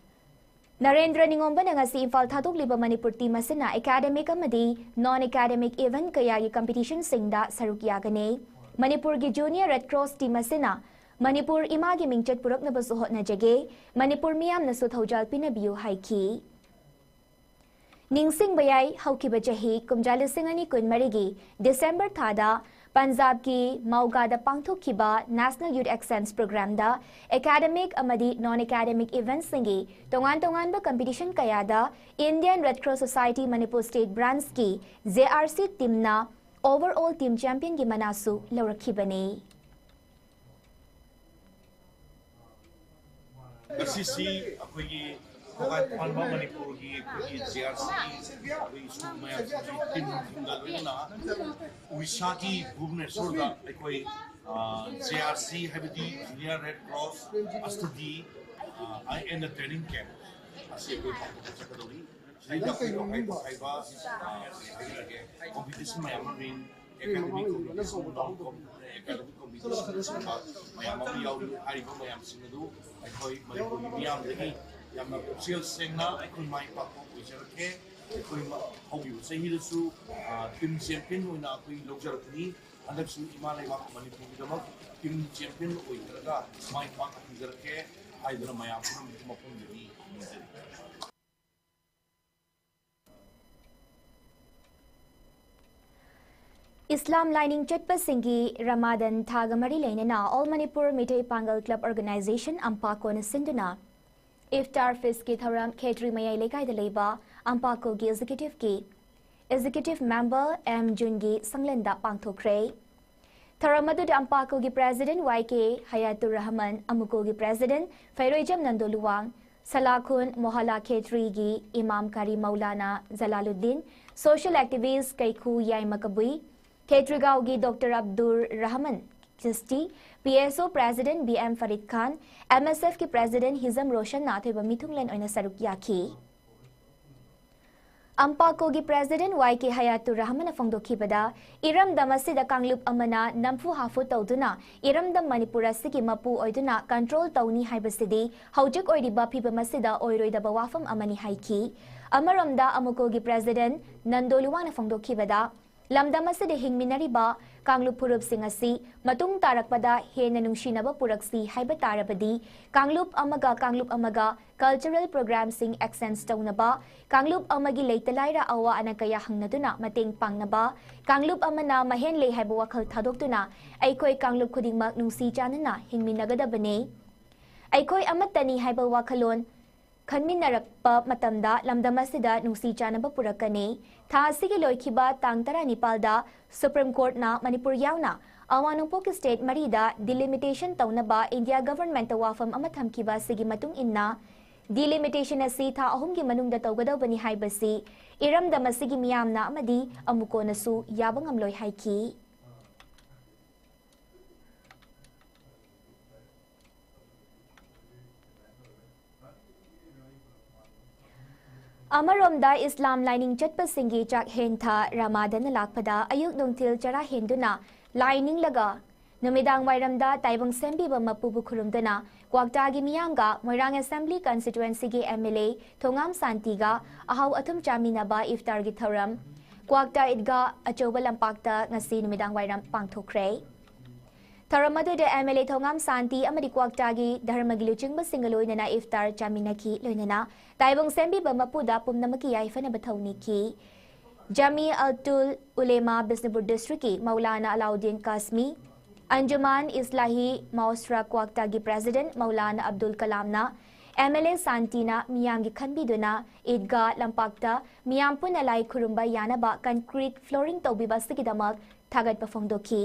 ꯅꯔꯦꯟꯗ꯭ꯔ ꯅꯤꯉꯣꯝꯕꯅ ꯉꯁꯤ ꯏꯝꯐꯥꯜ ꯊꯥꯗꯣꯛꯂꯤꯕ ꯃꯅꯤꯄꯨꯔ team ꯑꯁꯤꯅ academic ꯑꯃꯗꯤ non academic event ꯀꯌꯥꯒꯤ competitionꯁꯤꯡꯗ ꯁꯔꯨꯛ ꯌꯥꯒꯅꯤ꯫ ꯃꯅꯤꯄꯨꯔꯒꯤ Junior Red Cross Team ꯑꯁꯤꯅ ꯃꯅꯤꯄꯨꯔ ꯏꯃꯥꯒꯤ ꯃꯤꯡꯆꯠ ꯄꯨꯔꯛꯅꯕꯁꯨ ꯍꯣꯠꯅꯖꯒꯦ, ꯃꯅꯤꯄꯨꯔ ꯃꯤꯌꯥꯝꯅꯁꯨ ꯊꯧꯖꯥꯜ ꯄꯤꯅꯕꯤꯌꯨ ꯍꯥꯏꯈꯤ꯫ ꯅꯤꯡꯁꯤꯡꯕ ꯌꯥꯏ, ꯍꯧꯈꯤꯕ ꯆꯍꯤ ꯀꯨꯝꯖꯥ ꯂꯤꯁꯤꯡ ꯑꯅꯤ ꯀꯨꯟꯃꯔꯤꯒꯤ December ꯊꯥꯗ ꯄꯟꯖꯥꯕꯀꯤ ꯃꯧꯒꯥꯗ ꯄꯥꯡꯊꯣꯛꯈꯤꯕ National Youth Exchange Programꯗ academic ꯑꯃꯗꯤ non academic eventꯁꯤꯡꯒꯤ ꯇꯣꯉꯥꯟ ꯇꯣꯉꯥꯟꯕ competition ꯀꯌꯥꯗ Indian Red Cross Society Manipur State Branchꯀꯤ JRC teamꯅ overall team championꯒꯤ ꯃꯅꯥꯁꯨ ꯂꯧꯔꯛꯈꯤꯕꯅꯤ꯫ ꯉꯁꯤꯁꯤ ꯑꯩꯈꯣꯏꯒꯤ ꯈ꯭ꯋꯥꯏ ꯇꯣꯉꯥꯟꯕ ꯃꯅꯤꯄꯨꯔꯒꯤ ꯑꯩꯈꯣꯏꯒꯤ ꯖꯦ ꯑꯥꯔ ꯁꯤ ꯑꯩꯈꯣꯏ ꯁ꯭ꯀꯨꯜ ꯃꯌꯥꯝꯁꯤꯡꯒꯤ ꯇꯤꯝꯁꯤꯡꯒ ꯂꯣꯏꯅꯅ ꯎꯔꯤꯁꯥꯒꯤ ꯚꯨꯕꯅꯦꯁꯣꯔꯗ ꯑꯩꯈꯣꯏ ꯖꯦ ꯑꯥꯔ ꯁꯤ ꯍꯥꯏꯕꯗꯤ ꯖꯨꯅꯤꯌꯔ ꯔꯦꯗ ꯀ꯭ꯔꯣꯁ ꯑꯁꯇꯗꯤ ꯑꯦꯟ ꯗ ꯇ꯭ꯔꯦꯅꯤꯡ ꯀꯦꯝꯞ ꯑꯁꯤ ꯑꯩꯈꯣꯏ ꯄꯥꯡꯊꯣꯛꯄ ꯆꯠꯀꯗꯧꯔꯤ꯫ ꯁꯤꯗꯩꯗ ꯑꯩꯈꯣꯏ ꯇꯣꯈꯥꯏ ꯇꯣꯈꯥꯏꯕ ꯍꯥꯏꯖꯔꯒꯦ, ꯀꯣꯝꯄꯤꯇꯤꯁꯟ ꯃꯌꯥꯝ ꯑꯃ ꯂꯩ꯫ ꯑꯦꯀꯥꯗꯃꯤꯛ ꯀꯣꯝꯄꯤꯇꯤꯁꯟ, ꯅꯣꯟ ꯀꯣꯝꯄꯤꯇꯤꯁꯟ ꯃꯌꯥꯝ ꯑꯃ ꯌꯥꯎꯔꯤ꯫ ꯍꯥꯏꯔꯤꯕ ꯃꯌꯥꯝꯁꯤꯡ ꯑꯗꯨ ꯑꯩꯈꯣꯏ ꯃꯅꯤꯄꯨꯔꯒꯤ ꯃꯤꯌꯥꯝꯗꯒꯤ ꯌꯥꯝꯅ ꯄꯨꯛꯆꯦꯜ ꯁꯦꯡꯅ ꯑꯩꯈꯣꯏ ꯃꯥꯏ ꯄꯥꯛꯄ ꯑꯣꯏꯖꯔꯛꯀꯦ꯫ ꯑꯩꯈꯣꯏ ꯍꯧꯈꯤꯕ ꯆꯍꯤꯗꯁꯨ ꯇꯤꯝ ꯆꯦꯝꯄꯤꯌꯟ ꯑꯣꯏꯅ ꯑꯩꯈꯣꯏ ꯂꯧꯖꯔꯛꯄꯅꯤ꯫ ꯍꯟꯗꯛꯁꯨ ꯏꯃꯥ ꯂꯩꯕꯥꯛ ꯃꯅꯤꯄꯨꯔꯒꯤꯗꯃꯛ ꯇꯤꯝ ꯆꯦꯝꯄꯤꯌꯟ ꯑꯣꯏꯖꯔꯒ ꯃꯥꯏ ꯄꯥꯛꯅ ꯐꯪꯖꯔꯛꯀꯦ ꯍꯥꯏꯗꯨꯅ ꯃꯌꯥꯝ ꯄꯨꯝꯅꯃꯛꯀꯤ ꯃꯐꯝꯗꯒꯤ ꯅꯤꯖꯔꯤ꯫ ꯏꯁꯂꯥꯝ ꯂꯥꯏꯅꯤꯡ ꯆꯠꯄꯁꯤꯡꯒꯤ ꯔꯃꯥꯗꯟ ꯊꯥꯒ ꯃꯔꯤ ꯂꯩꯅꯅ All Manipur Meitei Pangal Club Organization, ꯑꯝꯄꯥꯀꯣꯅ ꯁꯤꯟꯗꯨꯅ ꯏꯐꯇꯥꯔ ꯐꯤꯁꯀꯤ ꯊꯧꯔꯝ ꯈꯦꯇ꯭ꯔꯤ ꯃꯌꯥꯏ ꯂꯩꯀꯥꯏꯗ ꯂꯩꯕ ꯑꯝꯄꯥꯀꯣꯒꯤ ꯑꯦꯛꯖꯤꯀ꯭ꯌꯨꯇꯤꯚꯀꯤ ꯑꯦꯛꯖꯤꯀ꯭ꯌꯨꯇꯤꯚ ꯃꯦꯝꯕꯔ ꯑꯦꯝ ꯖꯨꯟꯒꯤ ꯁꯪꯂꯦꯟꯗ ꯄꯥꯡꯊꯣꯛꯈ꯭ꯔꯦ꯫ ꯊꯧꯔꯝ ꯑꯗꯨꯗ ꯑꯝꯄꯥꯀꯣꯒꯤ ꯄ꯭ꯔꯦꯁꯤꯗꯦꯟꯠ ꯋꯥꯏ ꯀꯦ ꯍꯌꯥꯇꯨꯔ ꯔꯍꯃꯟ, ꯑꯃꯨꯀꯣꯒꯤ ꯄ꯭ꯔꯦꯁꯤꯗꯦꯟꯠ ꯐꯩꯔꯣꯏꯖꯝ ꯅꯟꯗꯣ ꯂꯨꯋꯥꯡ, ꯁꯂꯥꯈꯨꯟ ꯃꯣꯍꯜꯂꯥ ꯈꯦꯇ꯭ꯔꯤꯒꯤ ꯏꯃꯥꯝ ꯀꯥꯔꯤ ꯃꯧꯂꯥꯅꯥ ꯖꯂꯥꯂꯨꯗꯗꯤꯟ, ꯁꯣꯁꯤꯌꯦꯜ ꯑꯦꯛꯇꯤꯚꯤꯁꯠ ꯀꯩꯈꯨ ꯌꯥꯏꯃ ꯀꯕꯨꯏ, ꯈꯦꯇ꯭ꯔꯤꯒꯥꯎꯒꯤ doctor Abdur Rahman Chishti, P S ꯑꯣ ꯄ꯭ꯔꯦꯁꯤꯗꯦꯟꯠ ꯕꯤ ꯑꯦꯝ ꯐꯔꯤꯗ ꯈꯥꯟ, ꯑꯦꯝ ꯑꯦꯁ ꯑꯦꯐꯀꯤ ꯄ꯭ꯔꯦꯁꯤꯗꯦꯟꯠ ꯍꯤꯖꯝ ꯔꯣꯁꯟꯅ ꯑꯊꯣꯏꯕ ꯃꯤꯊꯨꯡꯂꯦꯟ ꯑꯣꯏꯅ ꯁꯔꯨꯛ ꯌꯥꯈꯤ꯫ ꯑꯝꯄꯥꯀꯣꯒꯤ ꯄ꯭ꯔꯦꯁꯤꯗꯦꯟꯠ ꯋꯥꯏ ꯀꯦ ꯍꯌꯥꯇꯨꯔ ꯔꯍꯃꯟꯅ ꯐꯣꯡꯗꯣꯛꯈꯤꯕꯗ, ꯏꯔꯝꯗꯝ ꯑꯁꯤꯗ ꯀꯥꯡꯂꯨꯞ ꯑꯃꯅ ꯅꯝꯐꯨ ꯍꯥꯐꯨ ꯇꯧꯗꯨꯅ ꯏꯔꯝꯗꯝ ꯃꯅꯤꯄꯨꯔ ꯑꯁꯤꯒꯤ ꯃꯄꯨ ꯑꯣꯏꯗꯨꯅ ꯀꯟꯇ꯭ꯔꯣꯜ ꯇꯧꯅꯤ ꯍꯥꯏꯕꯁꯤꯗꯤ ꯍꯧꯖꯤꯛ ꯑꯣꯏꯔꯤꯕ ꯐꯤꯕꯝ ꯑꯁꯤꯗ ꯑꯣꯏꯔꯣꯏꯗꯕ ꯋꯥꯐꯝ ꯑꯃꯅꯤ ꯍꯥꯏꯈꯤ꯫ ꯑꯃꯔꯣꯝꯗ ꯑꯃꯨꯀꯣꯒꯤ ꯄ꯭ꯔꯦꯁꯤꯗꯦꯟꯠ ꯅꯟꯗꯣ ꯂꯨꯋꯥꯡꯅ ꯐꯣꯡꯗꯣꯛꯈꯤꯕꯗ, ꯂꯝꯗꯝ ꯑꯁꯤꯗ ꯍꯤꯡꯃꯤꯟꯅꯔꯤꯕ ꯀꯥꯡꯂꯨꯞ ꯐꯨꯔꯨꯞꯁꯤꯡ ꯑꯁꯤ ꯃꯇꯨꯡ ꯇꯥꯔꯛꯄꯗ ꯍꯦꯟꯅ ꯅꯨꯡꯁꯤꯅꯕ ꯄꯨꯔꯛꯁꯤ ꯍꯥꯏꯕ ꯇꯥꯔꯕꯗꯤ ꯀꯥꯡꯂꯨꯞ ꯑꯃꯒ ꯀꯥꯡꯂꯨꯞ ꯑꯃꯒ ꯀꯜꯆꯔꯦꯜ ꯄ꯭ꯔꯣꯒ꯭ꯔꯥꯝꯁꯤꯡ ꯑꯦꯛꯁꯆꯦꯟꯖ ꯇꯧꯅꯕ, ꯀꯥꯡꯂꯨꯞ ꯑꯃꯒꯤ ꯂꯩꯇ ꯂꯥꯏꯔ ꯑꯋꯥ ꯑꯅꯥ ꯀꯌꯥ ꯍꯪꯅꯗꯨꯅ ꯃꯇꯦꯡ ꯄꯥꯡꯅꯕ, ꯀꯥꯡꯂꯨꯞ ꯑꯃꯅ ꯃꯍꯦꯟ ꯂꯩ ꯍꯥꯏꯕ ꯋꯥꯈꯜ ꯊꯥꯗꯣꯛꯇꯨꯅ ꯑꯩꯈꯣꯏ ꯀꯥꯡꯂꯨꯞ ꯈꯨꯗꯤꯡꯃꯛ ꯅꯨꯡꯁꯤ ꯆꯥꯟꯅꯅ ꯍꯤꯡꯃꯤꯟꯅꯒꯗꯕꯅꯤ꯫ ꯑꯩꯈꯣꯏ ꯑꯃꯠꯇꯅꯤ ꯍꯥꯏꯕ ꯋꯥꯈꯜꯂꯣꯟ ꯈꯟꯃꯤꯟꯅꯔꯛꯄ ꯃꯇꯝꯗ ꯂꯝꯗꯝ ꯑꯁꯤꯗ ꯅꯨꯡꯁꯤ ꯆꯥꯟꯅꯕ ꯄꯨꯔꯛꯀꯅꯤ꯫ ꯊꯥ ꯑꯁꯤꯒꯤ ꯂꯣꯏꯈꯤꯕ ꯇꯥꯡ ꯇꯔꯥꯅꯤꯄꯥꯜꯗ ꯁꯨꯄ꯭ꯔꯤꯝ ꯀꯣꯔꯠꯅ ꯃꯅꯤꯄꯨꯔ ꯌꯥꯎꯅ ꯑꯋꯥꯡ ꯅꯣꯡꯄꯣꯛꯀꯤ ꯁ꯭ꯇꯦꯠ ꯃꯔꯤꯗ ꯗꯤꯂꯤꯃꯤꯇꯦꯁꯟ ꯇꯧꯅꯕ ꯏꯟꯗꯤꯌꯥ ꯒꯚꯔꯟꯃꯦꯟꯠꯇ ꯋꯥꯐꯝ ꯑꯃ ꯊꯝꯈꯤꯕ ꯑꯁꯤꯒꯤ ꯃꯇꯨꯡ ꯏꯟꯅ Delimitation ꯑꯁꯤ ꯊꯥ ꯑꯍꯨꯝꯒꯤ ꯃꯅꯨꯡꯗ ꯇꯧꯒꯗꯧꯕꯅꯤ ꯍꯥꯏꯕꯁꯤ ꯏꯔꯝꯗꯝ ꯑꯁꯤꯒꯤ ꯃꯤꯌꯥꯝꯅ ꯑꯃꯗꯤ ꯑꯃꯨꯛ ꯀꯣꯟꯅꯁꯨ ꯌꯥꯕ ꯉꯝꯂꯣꯏ ꯍꯥꯏꯈꯤ꯫ ꯑꯃꯔꯣꯝꯗ ꯏꯁꯂꯥꯝ ꯂꯥꯏꯅꯤꯡ ꯆꯠꯄꯁꯤꯡꯒꯤ ꯆꯥꯛ ꯍꯦꯟꯊ ꯔꯃꯥꯗꯟ ꯂꯥꯛꯄꯗ ꯑꯌꯨꯛ ꯅꯨꯡꯊꯤꯜ ꯆꯔꯥ ꯍꯦꯟꯗꯨꯅ ꯂꯥꯏ ꯅꯤꯡꯂꯒ ꯅꯨꯃꯤꯗꯥꯡ ꯋꯥꯏꯔꯝꯗ ꯇꯥꯏꯕꯪ ꯁꯦꯝꯕꯤꯕ ꯃꯄꯨꯕꯨ ꯈꯨꯔꯨꯝꯗꯨꯅ ꯀ꯭ꯋꯥꯛꯇꯥꯒꯤ ꯃꯤꯌꯥꯝꯒ ꯃꯣꯏꯔꯥꯡ ꯑꯦꯁꯦꯝꯕ꯭ꯂꯤ ꯀꯟꯁꯇꯤꯇ꯭ꯋꯦꯟꯁꯤꯒꯤ ꯑꯦꯝ ꯑꯦꯜ ꯑꯦ ꯊꯣꯉꯥꯝ ꯁꯥꯟꯇꯤꯒ ꯑꯍꯥꯎ ꯑꯊꯨꯝ ꯆꯥꯃꯤꯟꯅꯕ ꯏꯐꯇꯥꯔꯒꯤ ꯊꯧꯔꯝ ꯀ꯭ꯋꯥꯛꯇꯥ ꯏꯗꯒꯥ ꯑꯆꯧꯕ ꯂꯝꯄꯥꯛꯇ ꯉꯁꯤ ꯅꯨꯃꯤꯗꯥꯡ ꯋꯥꯏꯔꯝ ꯄꯥꯡꯊꯣꯛꯈ꯭ꯔꯦ꯫ ꯊꯧꯔꯝ ꯑꯗꯨꯗ ꯑꯦꯝ ꯑꯦꯜ ꯑꯦ ꯊꯧꯉꯥꯝ ꯁꯥꯟꯇꯤ ꯑꯃꯗꯤ ꯀ꯭ꯋꯥꯛꯇꯥꯒꯤ ꯙꯔꯃꯒꯤ ꯂꯨꯆꯤꯡꯕꯁꯤꯡꯒ ꯂꯣꯏꯅꯅ ꯏꯐꯇꯥꯔ ꯆꯥꯃꯤꯟꯅꯈꯤ꯫ ꯂꯣꯏꯅꯅ ꯇꯥꯏꯕꯪ ꯁꯦꯝꯕꯤꯕ ꯃꯄꯨꯗ ꯄꯨꯝꯅꯃꯛꯀꯤ ꯌꯥꯏꯐꯅꯕ ꯊꯧꯅꯤꯈꯤ꯫ ꯖꯥꯃꯤ ꯑꯜꯇꯨꯜ ꯎꯂꯦꯃꯥ ꯕꯤꯁꯅꯨꯄꯨꯔ ꯗꯤꯁꯇ꯭ꯔꯤꯛꯀꯤ ꯃꯧꯂꯥꯅꯥ ꯑꯂꯥꯎꯗꯤꯟ ꯀꯥꯁꯃꯤ, ꯑꯟꯖꯨꯃꯥꯟ ꯏꯁꯂꯥꯍꯤ ꯃꯥꯎꯁ꯭ꯔꯥ ꯀ꯭ꯋꯥꯛꯇꯥꯒꯤ ꯄ꯭ꯔꯦꯁꯤꯗꯦꯟꯠ ꯃꯧꯂꯥꯅꯥ ꯑꯕꯗꯨꯜ ꯀꯂꯥꯝꯅ ꯑꯦꯝ ꯑꯦꯜ ꯑꯦ ꯁꯥꯟꯇꯤꯅ ꯃꯤꯌꯥꯝꯒꯤ ꯈꯟꯕꯤꯗꯨꯅ ꯏꯗꯒꯥ ꯂꯝꯄꯥꯛꯇ ꯃꯤꯌꯥꯝ ꯄꯨꯟꯅ ꯂꯥꯏ ꯈꯨꯔꯨꯝꯕ ꯌꯥꯅꯕ ꯀꯟꯀ꯭ꯔꯤꯠ ꯐ꯭ꯂꯣꯔꯤꯡ ꯇꯧꯕꯤꯕ ꯑꯁꯤꯒꯤꯗꯃꯛ ꯊꯥꯒꯠꯄ ꯐꯣꯡꯗꯣꯛꯈꯤ꯫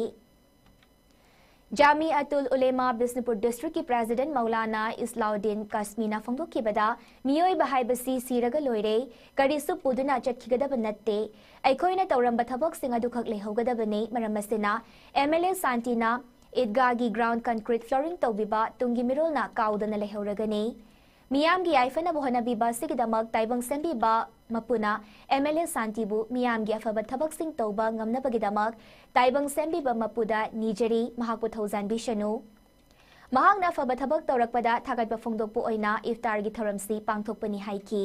ꯖꯥꯃꯤ ꯑꯇꯨꯜ ꯎꯂꯦꯃꯥ ꯕꯤꯁꯅꯨꯄꯨꯔ ꯗꯤꯁꯇ꯭ꯔꯤꯛꯀꯤ ꯄ꯭ꯔꯦꯁꯤꯗꯦꯟꯠ ꯃꯧꯂꯥꯅꯥ ꯏꯁꯂꯥꯎꯗꯤꯟ ꯀꯥꯁꯃꯤꯅ ꯐꯣꯡꯗꯣꯛꯈꯤꯕꯗ, ꯃꯤꯑꯣꯏꯕ ꯍꯥꯏꯕꯁꯤ ꯁꯤꯔꯒ ꯂꯣꯏꯔꯦ, ꯀꯔꯤꯁꯨ ꯄꯨꯗꯨꯅ ꯆꯠꯈꯤꯒꯗꯕ ꯅꯠꯇꯦ꯫ ꯑꯩꯈꯣꯏꯅ ꯇꯧꯔꯝꯕ ꯊꯕꯛꯁꯤꯡ ꯑꯗꯨꯈꯛ ꯂꯩꯍꯧꯒꯗꯕꯅꯤ꯫ ꯃꯔꯝ ꯑꯁꯤꯅ, ꯑꯦꯝ ꯑꯦꯜ ꯑꯦ ꯁꯥꯟꯇꯤꯅ ꯏꯗꯒꯥꯒꯤ ꯒ꯭ꯔꯥꯎꯟ ꯀꯟꯀ꯭ꯔꯤꯠ ꯐ꯭ꯂꯣꯔꯤꯡ ꯇꯧꯕꯤꯕ ꯇꯨꯡꯒꯤ ꯃꯤꯔꯣꯜꯅ ꯀꯥꯎꯗꯅ ꯂꯩꯍꯧꯔꯒꯅꯤ꯫ ꯃꯤꯌꯥꯝꯒꯤ ꯌꯥꯏꯐꯅꯕ ꯍꯣꯠꯅꯕꯤꯕ ꯑꯁꯤꯒꯤꯗꯃꯛ ꯇꯥꯏꯕꯪ ꯁꯦꯝꯕꯤꯕ ꯃꯄꯨꯅ ꯑꯦꯝ ꯑꯦꯜ ꯑꯦ ꯁꯥꯟꯇꯤꯕꯨ ꯃꯤꯌꯥꯝꯒꯤ ꯑꯐꯕ ꯊꯕꯛꯁꯤꯡ ꯇꯧꯕ ꯉꯝꯅꯕꯒꯤꯗꯃꯛ ꯇꯥꯏꯕꯪ ꯁꯦꯝꯕꯤꯕ ꯃꯄꯨꯗ ꯅꯤꯖꯔꯤ, ꯃꯍꯥꯛꯄꯨ ꯊꯧꯖꯥꯟꯕꯤꯁꯅꯨ꯫ ꯃꯍꯥꯛꯅ ꯑꯐꯕ ꯊꯕꯛ ꯇꯧꯔꯛꯄꯗ ꯊꯥꯒꯠꯄ ꯐꯣꯡꯗꯣꯛꯄ ꯑꯣꯏꯅ ꯏꯐꯇꯥꯔꯒꯤ ꯊꯧꯔꯝꯁꯤ ꯄꯥꯡꯊꯣꯛꯄꯅꯤ ꯍꯥꯏꯈꯤ꯫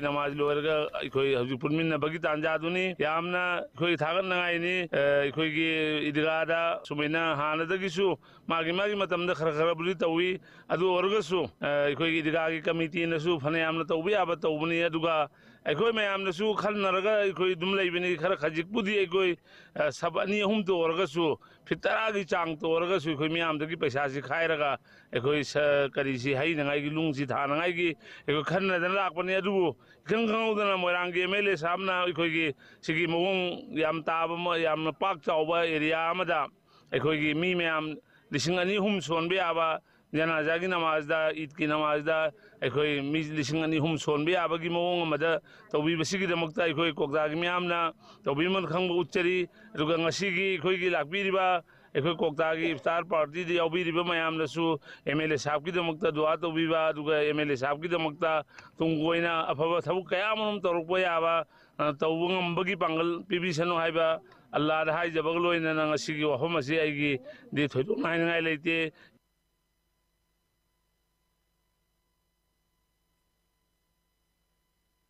ꯅꯃꯥꯖ ꯂꯣꯏꯔꯒ ꯑꯩꯈꯣꯏ ꯍꯧꯖꯤꯛ ꯄꯨꯟꯃꯤꯟꯅꯕꯒꯤ ꯇꯥꯟꯖꯥꯗꯨꯅꯤ꯫ ꯌꯥꯝꯅ ꯑꯩꯈꯣꯏ ꯊꯥꯒꯠꯅꯉꯥꯏꯅꯤ꯫ ꯑ, ꯑꯩꯈꯣꯏꯒꯤ ꯏꯗꯒꯥꯗ ꯁꯨꯃꯥꯏꯅ ꯍꯥꯟꯅꯗꯒꯤꯁꯨ ꯃꯥꯒꯤ ꯃꯥꯒꯤ ꯃꯇꯝꯗ ꯈꯔ ꯈꯔꯕꯨꯗꯤ ꯇꯧꯏ꯫ ꯑꯗꯨ ꯑꯣꯏꯔꯒꯁꯨ, ꯑ, ꯑꯩꯈꯣꯏꯒꯤ ꯏꯗꯒꯥꯒꯤ ꯀꯃꯤꯇꯤꯅꯁꯨ ꯐꯅꯌꯥꯝꯅ ꯇꯧꯕ ꯌꯥꯕ ꯇꯧꯕꯅꯤ꯫ ꯑꯗꯨꯒ ꯑꯩꯈꯣꯏ ꯃꯌꯥꯝꯅꯁꯨ ꯈꯟꯅꯔꯒ ꯑꯩꯈꯣꯏ ꯑꯗꯨꯝ ꯂꯩꯕꯅꯤ꯫ ꯈꯔ ꯈꯖꯤꯛꯄꯨꯗꯤ ꯑꯩꯈꯣꯏ, ꯑ, ꯁꯕ ꯑꯅꯤ ꯑꯍꯨꯝꯇ ꯑꯣꯏꯔꯒꯁꯨ, ꯐꯤꯠ ꯇꯔꯥꯒꯤ ꯆꯥꯡꯇ ꯑꯣꯏꯔꯒꯁꯨ ꯑꯩꯈꯣꯏ ꯃꯤꯌꯥꯝꯗꯒꯤ ꯄꯩꯁꯥꯁꯤ ꯈꯥꯏꯔꯒ ꯑꯩꯈꯣꯏ ꯁ-, ꯀꯔꯤꯁꯤ ꯍꯩꯅꯉꯥꯏꯒꯤ, ꯂꯨꯡꯁꯤ ꯊꯥꯅꯉꯥꯏꯒꯤ ꯑꯩꯈꯣꯏ ꯈꯟꯅꯗꯅ ꯂꯥꯛꯄꯅꯤ꯫ ꯑꯗꯨꯕꯨ ꯏꯈꯪ ꯈꯪꯍꯧꯗꯅ ꯃꯣꯏꯔꯥꯡꯒꯤ ꯑꯦꯝ ꯑꯦꯜ ꯑꯦ ꯁꯥꯍꯕꯅ ꯑꯩꯈꯣꯏꯒꯤ ꯁꯤꯒꯤ ꯃꯑꯣꯡ ꯌꯥꯝ ꯇꯥꯕ ꯑꯃ, ꯌꯥꯝꯅ ꯄꯥꯛ ꯆꯥꯎꯕ ꯑꯦꯔꯤꯌꯥ ꯑꯃꯗ ꯑꯩꯈꯣꯏꯒꯤ ꯃꯤ ꯃꯌꯥꯝ ꯂꯤꯁꯤꯡ ꯑꯅꯤ ꯑꯍꯨꯝ ꯁꯣꯟꯕ ꯌꯥꯕ ꯖꯅꯥꯖꯥꯒꯤ ꯅꯃꯥꯖꯗ, ꯏꯗꯀꯤ ꯅꯃꯥꯖꯗ ꯑꯩꯈꯣꯏ ꯃꯤ ꯂꯤꯁꯤꯡ ꯑꯅꯤ ꯑꯍꯨꯝ ꯁꯣꯟꯕ ꯌꯥꯕꯒꯤ ꯃꯑꯣꯡ ꯑꯃꯗ ꯇꯧꯕꯤꯕꯁꯤꯒꯤꯗꯃꯛꯇ ꯑꯩꯈꯣꯏ ꯀ꯭ꯋꯥꯛꯇꯥꯒꯤ ꯃꯤꯌꯥꯝꯅ ꯇꯧꯕꯤꯃꯜ ꯈꯪꯕ ꯎꯠꯆꯔꯤ꯫ ꯑꯗꯨꯒ ꯉꯁꯤꯒꯤ ꯑꯩꯈꯣꯏꯒꯤ ꯂꯥꯛꯄꯤꯔꯤꯕ ꯑꯩꯈꯣꯏ ꯀ꯭ꯋꯥꯛꯇꯥꯒꯤ ꯏꯐꯇꯥꯔ ꯄꯥꯔꯇꯤꯗ ꯌꯥꯎꯕꯤꯔꯤꯕ ꯃꯌꯥꯝꯅꯁꯨ ꯑꯦꯝ ꯑꯦꯜ ꯑꯦ ꯁꯥꯍꯕꯀꯤꯗꯃꯛꯇ ꯗꯨꯋꯥ ꯇꯧꯕꯤꯕ, ꯑꯗꯨꯒ ꯑꯦꯝ ꯑꯦꯜ ꯑꯦ ꯁꯥꯍꯕꯀꯤꯗꯃꯛꯇ ꯇꯨꯡ ꯀꯣꯏꯅ ꯑꯐꯕ ꯊꯕꯛ ꯀꯌꯥ ꯑꯃꯔꯣꯝ ꯇꯧꯔꯛꯄ ꯌꯥꯕ, ꯑ, ꯇꯧꯕ ꯉꯝꯕꯒꯤ ꯄꯥꯡꯒꯜ ꯄꯤꯕꯤꯁꯅꯨ ꯍꯥꯏꯕ ꯑꯜꯂꯥꯗ ꯍꯥꯏꯖꯕꯒ ꯂꯣꯏꯅꯅ ꯉꯁꯤꯒꯤ ꯋꯥꯐꯝ ꯑꯁꯤ ꯑꯩꯒꯤꯗꯤ ꯊꯣꯏꯗꯣꯛꯅ ꯍꯥꯏꯅꯤꯡꯉꯥꯏ ꯂꯩꯇꯦ꯫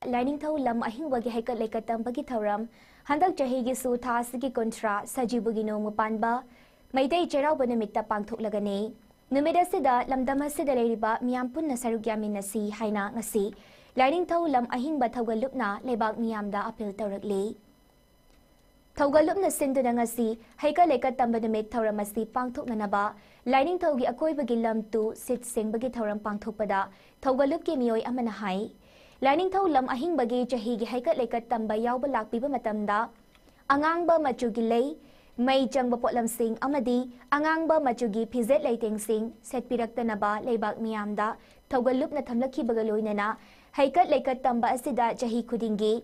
ꯂꯥꯏꯅꯤꯡꯊꯧ ꯂꯝ ꯑꯍꯤꯡꯕꯒꯤ ꯍꯩꯀꯠ ꯂꯩꯀꯠ ꯇꯝꯕꯒꯤ ꯊꯧꯔꯝ ꯍꯟꯗꯛ ꯆꯍꯤꯒꯤꯁꯨ ꯊꯥ ꯑꯁꯤꯒꯤ ꯀꯨꯟꯊ꯭ꯔꯥ ꯁꯖꯤꯕꯨꯒꯤ ꯅꯣꯡꯃ ꯄꯥꯟꯕ ꯃꯩꯇꯩ ꯆꯩꯔꯥꯎꯕ ꯅꯨꯃꯤꯠꯇ ꯄꯥꯡꯊꯣꯛꯂꯒꯅꯤ꯫ ꯅꯨꯃꯤꯠ ꯑꯁꯤꯗ ꯂꯝꯗꯝ ꯑꯁꯤꯗ ꯂꯩꯔꯤꯕ ꯃꯤꯌꯥꯝ ꯄꯨꯟꯅ ꯁꯔꯨꯛ ꯌꯥꯃꯤꯟꯅꯁꯤ ꯍꯥꯏꯅ ꯉꯁꯤ ꯂꯥꯏꯅꯤꯡꯊꯧ ꯂꯝ ꯑꯍꯤꯡꯕ ꯊꯧꯒꯜꯂꯨꯞꯅ ꯂꯩꯕꯥꯛ ꯃꯤꯌꯥꯝꯗ ꯑꯄꯤꯜ ꯇꯧꯔꯛꯂꯤ꯫ ꯊꯧꯒꯜꯂꯨꯞꯅ ꯁꯤꯟꯗꯨꯅ ꯉꯁꯤ ꯍꯩꯀꯠ ꯂꯩꯀꯠ ꯇꯝꯕ ꯅꯨꯃꯤꯠ ꯊꯧꯔꯝ ꯑꯁꯤ ꯄꯥꯡꯊꯣꯛꯅꯅꯕ ꯂꯥꯏꯅꯤꯡꯊꯧꯒꯤ ꯑꯀꯣꯏꯕꯒꯤ ꯂꯝ ꯇꯨ ꯁꯤꯠ ꯁꯦꯡꯕꯒꯤ ꯊꯧꯔꯝ ꯄꯥꯡꯊꯣꯛꯄꯗ ꯊꯧꯒꯜꯂꯨꯞꯀꯤ ꯃꯤꯑꯣꯏ ꯑꯃꯅ ꯍꯥꯏ, ꯂꯥꯏꯅꯤꯡꯊꯧ ꯂꯝ ꯑꯍꯤꯡꯕꯒꯤ ꯆꯍꯤꯒꯤ ꯍꯩꯀꯠ ꯂꯩꯀꯠ ꯇꯝꯕ ꯌꯥꯎꯕ ꯂꯥꯛꯄꯤꯕ ꯃꯇꯝꯗ ꯑꯉꯥꯡꯕ ꯃꯆꯨꯒꯤ ꯂꯩ, ꯃꯩ ꯆꯪꯕ ꯄꯣꯠꯂꯝꯁꯤꯡ ꯑꯃꯗꯤ ꯑꯉꯥꯡꯕ ꯃꯆꯨꯒꯤ ꯐꯤꯖꯦꯠ ꯂꯩꯇꯦꯡꯁꯤꯡ ꯁꯦꯠꯄꯤꯔꯛꯇꯅꯕ ꯂꯩꯕꯥꯛ ꯃꯤꯌꯥꯝꯗ ꯊꯧꯒꯜꯂꯨꯞꯅ ꯊꯝꯂꯛꯈꯤꯕꯒ ꯂꯣꯏꯅꯅ ꯍꯩꯀꯠ ꯂꯩꯀꯠ ꯇꯝꯕ ꯑꯁꯤꯗ ꯆꯍꯤ ꯈꯨꯗꯤꯡꯒꯤ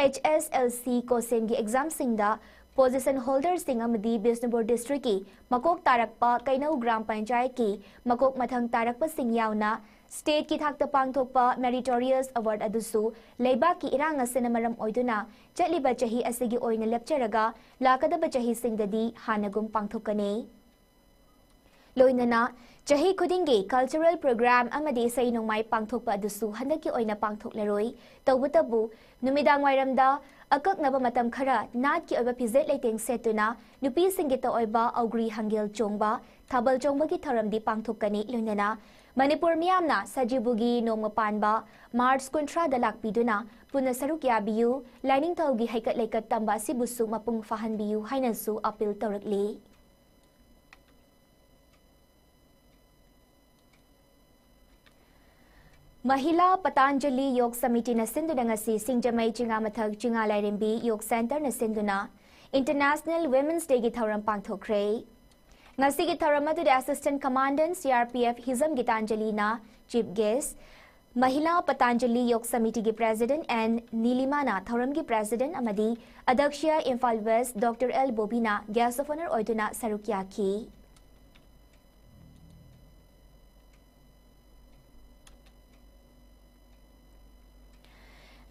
H S L C ꯀꯣꯁꯦꯝꯒꯤ ꯑꯦꯛꯖꯥꯝꯁꯤꯡꯗ ꯄꯣꯖꯤꯁꯟ ꯍꯣꯜꯗꯔꯁꯤꯡ ꯑꯃꯗꯤ ꯕꯤꯁꯅꯨꯄꯨꯔ ꯗꯤꯁꯇ꯭ꯔꯤꯛꯀꯤ ꯃꯀꯣꯛ ꯇꯥꯔꯛꯄ ꯀꯩꯅꯧ ꯒ꯭ꯔꯥꯝ ꯄꯟꯆꯥꯌꯠꯀꯤ ꯃꯀꯣꯛ ꯃꯊꯪ ꯇꯥꯔꯛꯄꯁꯤꯡ ꯌꯥꯎꯅ ꯁ꯭ꯇꯦꯠꯀꯤ ꯊꯥꯛꯇ ꯄꯥꯡꯊꯣꯛꯄ ꯃꯦꯔꯤꯇꯣꯔꯤꯌꯁ ꯑꯦꯋꯥꯔꯗ ꯑꯗꯨꯁꯨ ꯂꯩꯕꯥꯛꯀꯤ ꯏꯔꯥꯡ ꯑꯁꯤꯅ ꯃꯔꯝ ꯑꯣꯏꯗꯨꯅ ꯆꯠꯂꯤꯕ ꯆꯍꯤ ꯑꯁꯤꯒꯤ ꯑꯣꯏꯅ ꯂꯦꯞꯆꯔꯒ ꯂꯥꯛꯀꯗꯕ ꯆꯍꯤꯁꯤꯡꯗꯗꯤ ꯍꯥꯟꯅꯒꯨꯝ ꯄꯥꯡꯊꯣꯛꯀꯅꯤ꯫ ꯂꯣꯏꯅꯅ ꯆꯍꯤ ꯈꯨꯗꯤꯡꯒꯤ ꯀꯜꯆꯔꯦꯜ ꯄ꯭ꯔꯣꯒ꯭ꯔꯥꯝ ꯑꯃꯗꯤ ꯏꯁꯩ ꯅꯣꯡꯃꯥꯏ ꯄꯥꯡꯊꯣꯛꯄ ꯑꯗꯨꯁꯨ ꯍꯟꯗꯛꯀꯤ ꯑꯣꯏꯅ ꯄꯥꯡꯊꯣꯛꯂꯔꯣꯏ꯫ ꯇꯧꯕꯇꯕꯨ ꯅꯨꯃꯤꯗꯥꯡ ꯋꯥꯏꯔꯝꯗ ꯑꯀꯛꯅꯕ ꯃꯇꯝ ꯈꯔ ꯅꯥꯠꯀꯤ ꯑꯣꯏꯕ ꯐꯤꯖꯦꯠ ꯂꯩꯇꯦꯡ ꯁꯦꯠꯇꯨꯅ ꯅꯨꯄꯤꯁꯤꯡꯒꯤꯇ ꯑꯣꯏꯕ ꯑꯧꯒ꯭ꯔꯤ ꯍꯪꯒꯦꯜ ꯆꯣꯡꯕ, ꯊꯥꯕꯜ ꯆꯣꯡꯕꯒꯤ ꯊꯧꯔꯝꯗꯤ ꯄꯥꯡꯊꯣꯛꯀꯅꯤ꯫ ꯂꯣꯏꯅꯅ ꯃꯅꯤꯄꯨꯔ ꯃꯤꯌꯥꯝꯅ ꯁꯖꯤꯕꯨꯒꯤ ꯅꯣꯡꯃ ꯄꯥꯟꯕ ꯃꯥꯔꯆ ꯀꯨꯟꯊ꯭ꯔꯥꯗ ꯂꯥꯛꯄꯤꯗꯨꯅ ꯄꯨꯟꯅ ꯁꯔꯨꯛ ꯌꯥꯕꯤꯌꯨ, ꯂꯥꯏꯅꯤꯡꯊꯧꯒꯤ ꯍꯩꯀꯠ ꯂꯩꯀꯠ ꯇꯝꯕ ꯑꯁꯤꯕꯨꯁꯨ ꯃꯄꯨꯡ ꯐꯥꯍꯟꯕꯤꯌꯨ ꯍꯥꯏꯅꯁꯨ ꯑꯄꯤꯜ ꯇꯧꯔꯛꯂꯤ꯫ ꯃꯍꯤꯂꯥ ꯄꯇꯥꯟꯖꯂꯤ ꯌꯣꯒ ꯁꯃꯤꯇꯤꯅ ꯁꯤꯟꯗꯨꯅ ꯉꯁꯤ ꯁꯤꯡꯖꯃꯩ ꯆꯤꯉꯥꯃꯊꯛ ꯆꯤꯉꯥ ꯂꯥꯏꯔꯦꯝꯕꯤ ꯌꯣꯒ ꯁꯦꯟꯇꯔꯅ ꯁꯤꯟꯗꯨꯅ International Women's Dayꯒꯤ ꯊꯧꯔꯝ ꯄꯥꯡꯊꯣꯛꯈ꯭ꯔꯦ꯫ ꯉꯁꯤꯒꯤ ꯊꯧꯔꯝ ꯑꯗꯨꯗ Assistant Commandant C R P F ꯍꯤꯖꯝ ꯒꯤꯇꯥꯟꯖꯂꯤꯅ Chief Guest, ꯃꯍꯤꯂꯥ ꯄꯇꯥꯟꯖꯂꯤ ꯌꯣꯒ ꯁꯃꯤꯇꯤꯒꯤ President N ꯅꯤꯂꯤꯃꯥꯅ ꯊꯧꯔꯝꯒꯤ President ꯑꯃꯗꯤ ꯑꯗꯛꯁꯤꯌꯥ Imphal West Doctor L ꯕꯣꯕꯤꯅ Guest of Honour ꯑꯣꯏꯗꯨꯅ ꯁꯔꯨꯛ ꯌꯥꯈꯤ꯫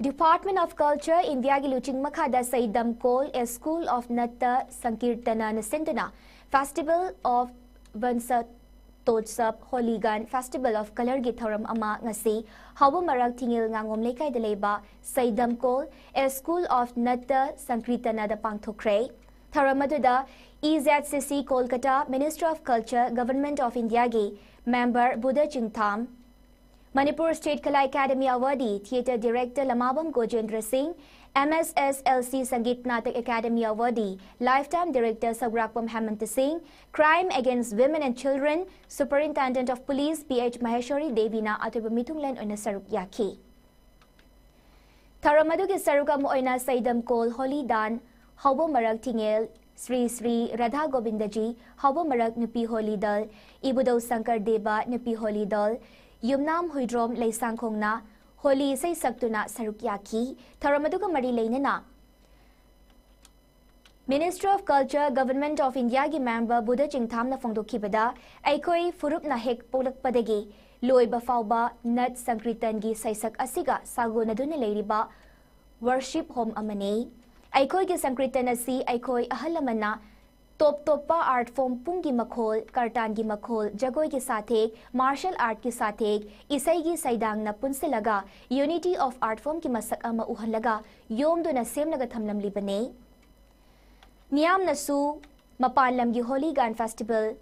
Department of Culture, ꯏꯟꯗꯤꯌꯥꯒꯤ ꯂꯨꯆꯤꯡ ꯃꯈꯥꯗ ꯁꯩꯗꯝꯀꯣꯜ, A School of Natya Sankirtana ꯅ ꯁꯤꯟꯗꯨꯅ Festival of Vansatotsab, Holi Gan Festival of Colour ꯒꯤ ꯊꯧꯔꯝ ꯑꯃ ꯉꯁꯤ ꯍꯥꯎꯕ ꯃꯔꯛ ꯊꯤꯡꯉꯦꯜ ꯉꯥꯉꯣꯝ ꯂꯩꯀꯥꯏꯗ ꯂꯩꯕ ꯁꯩꯗꯝꯀꯣꯜ, A School of Natya Sankirtana ꯗ ꯄꯥꯡꯊꯣꯛꯈ꯭ꯔꯦ꯫ ꯊꯧꯔꯝ ꯑꯗꯨꯗ E Z C C Kolkata, Ministry of Culture, Government of India ꯒꯤ member Buddha ꯆꯤꯡꯊꯥꯝ, Manipur State Kala Academy Award, Theatre Director ꯂꯃꯥꯕꯝ ꯒꯣꯖꯦꯟꯗ꯭ꯔ ꯁꯤꯡ, M S S L C Sangeet Natak Academy Award, Lifetime Director ꯁꯧꯒ꯭ꯔꯥꯛꯄꯝ ꯍꯦꯃꯟꯇ ꯁꯤꯡ, Crime Against Women and Children Superintendent of Police P H Maheshwari ꯗꯦꯕꯤꯅ ꯑꯇꯣꯞꯄ ꯃꯤꯊꯨꯡꯂꯦꯟ ꯑꯣꯏꯅ ꯁꯔꯨꯛ ꯌꯥꯈꯤ꯫ ꯊꯧꯔꯝ ꯑꯗꯨꯒꯤ ꯁꯔꯨꯛ ꯑꯃ ꯑꯣꯏꯅ ꯁꯩꯗꯝꯀꯣꯜ ꯍꯣꯂꯤ ꯗꯥꯟ, ꯍꯥꯎꯕ ꯃꯔꯛ ꯊꯤꯡꯉꯦꯜ, ꯁ꯭ꯔꯤ ꯁ꯭ꯔꯤ ꯔꯥꯙꯥ ꯒꯣꯕꯤꯟꯗꯖꯤ ꯍꯥꯎꯕ ꯃꯔꯛ ꯅꯨꯄꯤ ꯍꯣꯂꯤ ꯗꯜ, ꯏꯕꯨꯙꯧ ꯁꯪꯀꯔ ꯗꯦꯕ ꯅꯨꯄꯤ ꯍꯣꯂꯤ ꯗꯜ, ꯌꯨꯝꯅꯥꯝ ꯍꯨꯏꯗ꯭ꯔꯣꯝ ꯂꯩꯁꯥꯡꯈꯣꯡꯅ ꯍꯣꯂꯤ ꯏꯁꯩ ꯁꯛꯇꯨꯅ ꯁꯔꯨꯛ ꯌꯥꯈꯤ꯫ ꯊꯧꯔꯝ ꯑꯗꯨꯒ ꯃꯔꯤ ꯂꯩꯅꯅ Ministry of Culture, Government of India ꯒꯤ member ꯕꯨꯙ ꯆꯤꯡꯊꯥꯝꯅ ꯐꯣꯡꯗꯣꯛꯈꯤꯕꯗ, ꯑꯩꯈꯣꯏ ꯐꯨꯔꯨꯞꯅ ꯍꯦꯛ ꯄꯣꯛꯂꯛꯄꯗꯒꯤ ꯂꯣꯏꯕ ꯐꯥꯎꯕ ꯅꯠ ꯁꯪꯀ꯭ꯔꯤꯇꯟꯒꯤ ꯁꯩꯁꯛ ꯑꯁꯤꯒ ꯁꯥꯒꯣꯟꯅꯗꯨꯅ ꯂꯩꯔꯤꯕ worship home ꯑꯃꯅꯤ꯫ ꯑꯩꯈꯣꯏꯒꯤ ꯁꯪꯀ꯭ꯔꯤꯇꯟ ꯑꯁꯤ ꯑꯩꯈꯣꯏ ꯑꯍꯜ ꯂꯃꯟꯅ ꯇꯣꯞ ꯇꯣꯞꯄ art form ꯄꯨꯡꯒꯤ ꯃꯈꯣꯜ, ꯀꯔꯇꯥꯟꯒꯤ ꯃꯈꯣꯜ, ꯖꯒꯣꯏꯒꯤ ꯁꯥꯊꯦꯛ, martial art ꯀꯤ ꯁꯥꯊꯦꯛ, ꯏꯁꯩꯒꯤ ꯁꯩꯗꯥꯡꯅ ꯄꯨꯟꯁꯤꯜꯂꯒ unity of art form ꯀꯤ ꯃꯁꯛ ꯑꯃ ꯎꯍꯜꯂꯒ ꯌꯣꯝꯗꯨꯅ ꯁꯦꯝꯂꯒ ꯊꯝꯂꯝꯂꯤꯕꯅꯤ꯫ ꯃꯤꯌꯥꯝꯅꯁꯨ ꯃꯄꯥꯟ ꯂꯝꯒꯤ ꯍꯣꯂꯤ ꯒꯥꯟ ꯐꯦꯁꯇꯤꯚꯦꯜ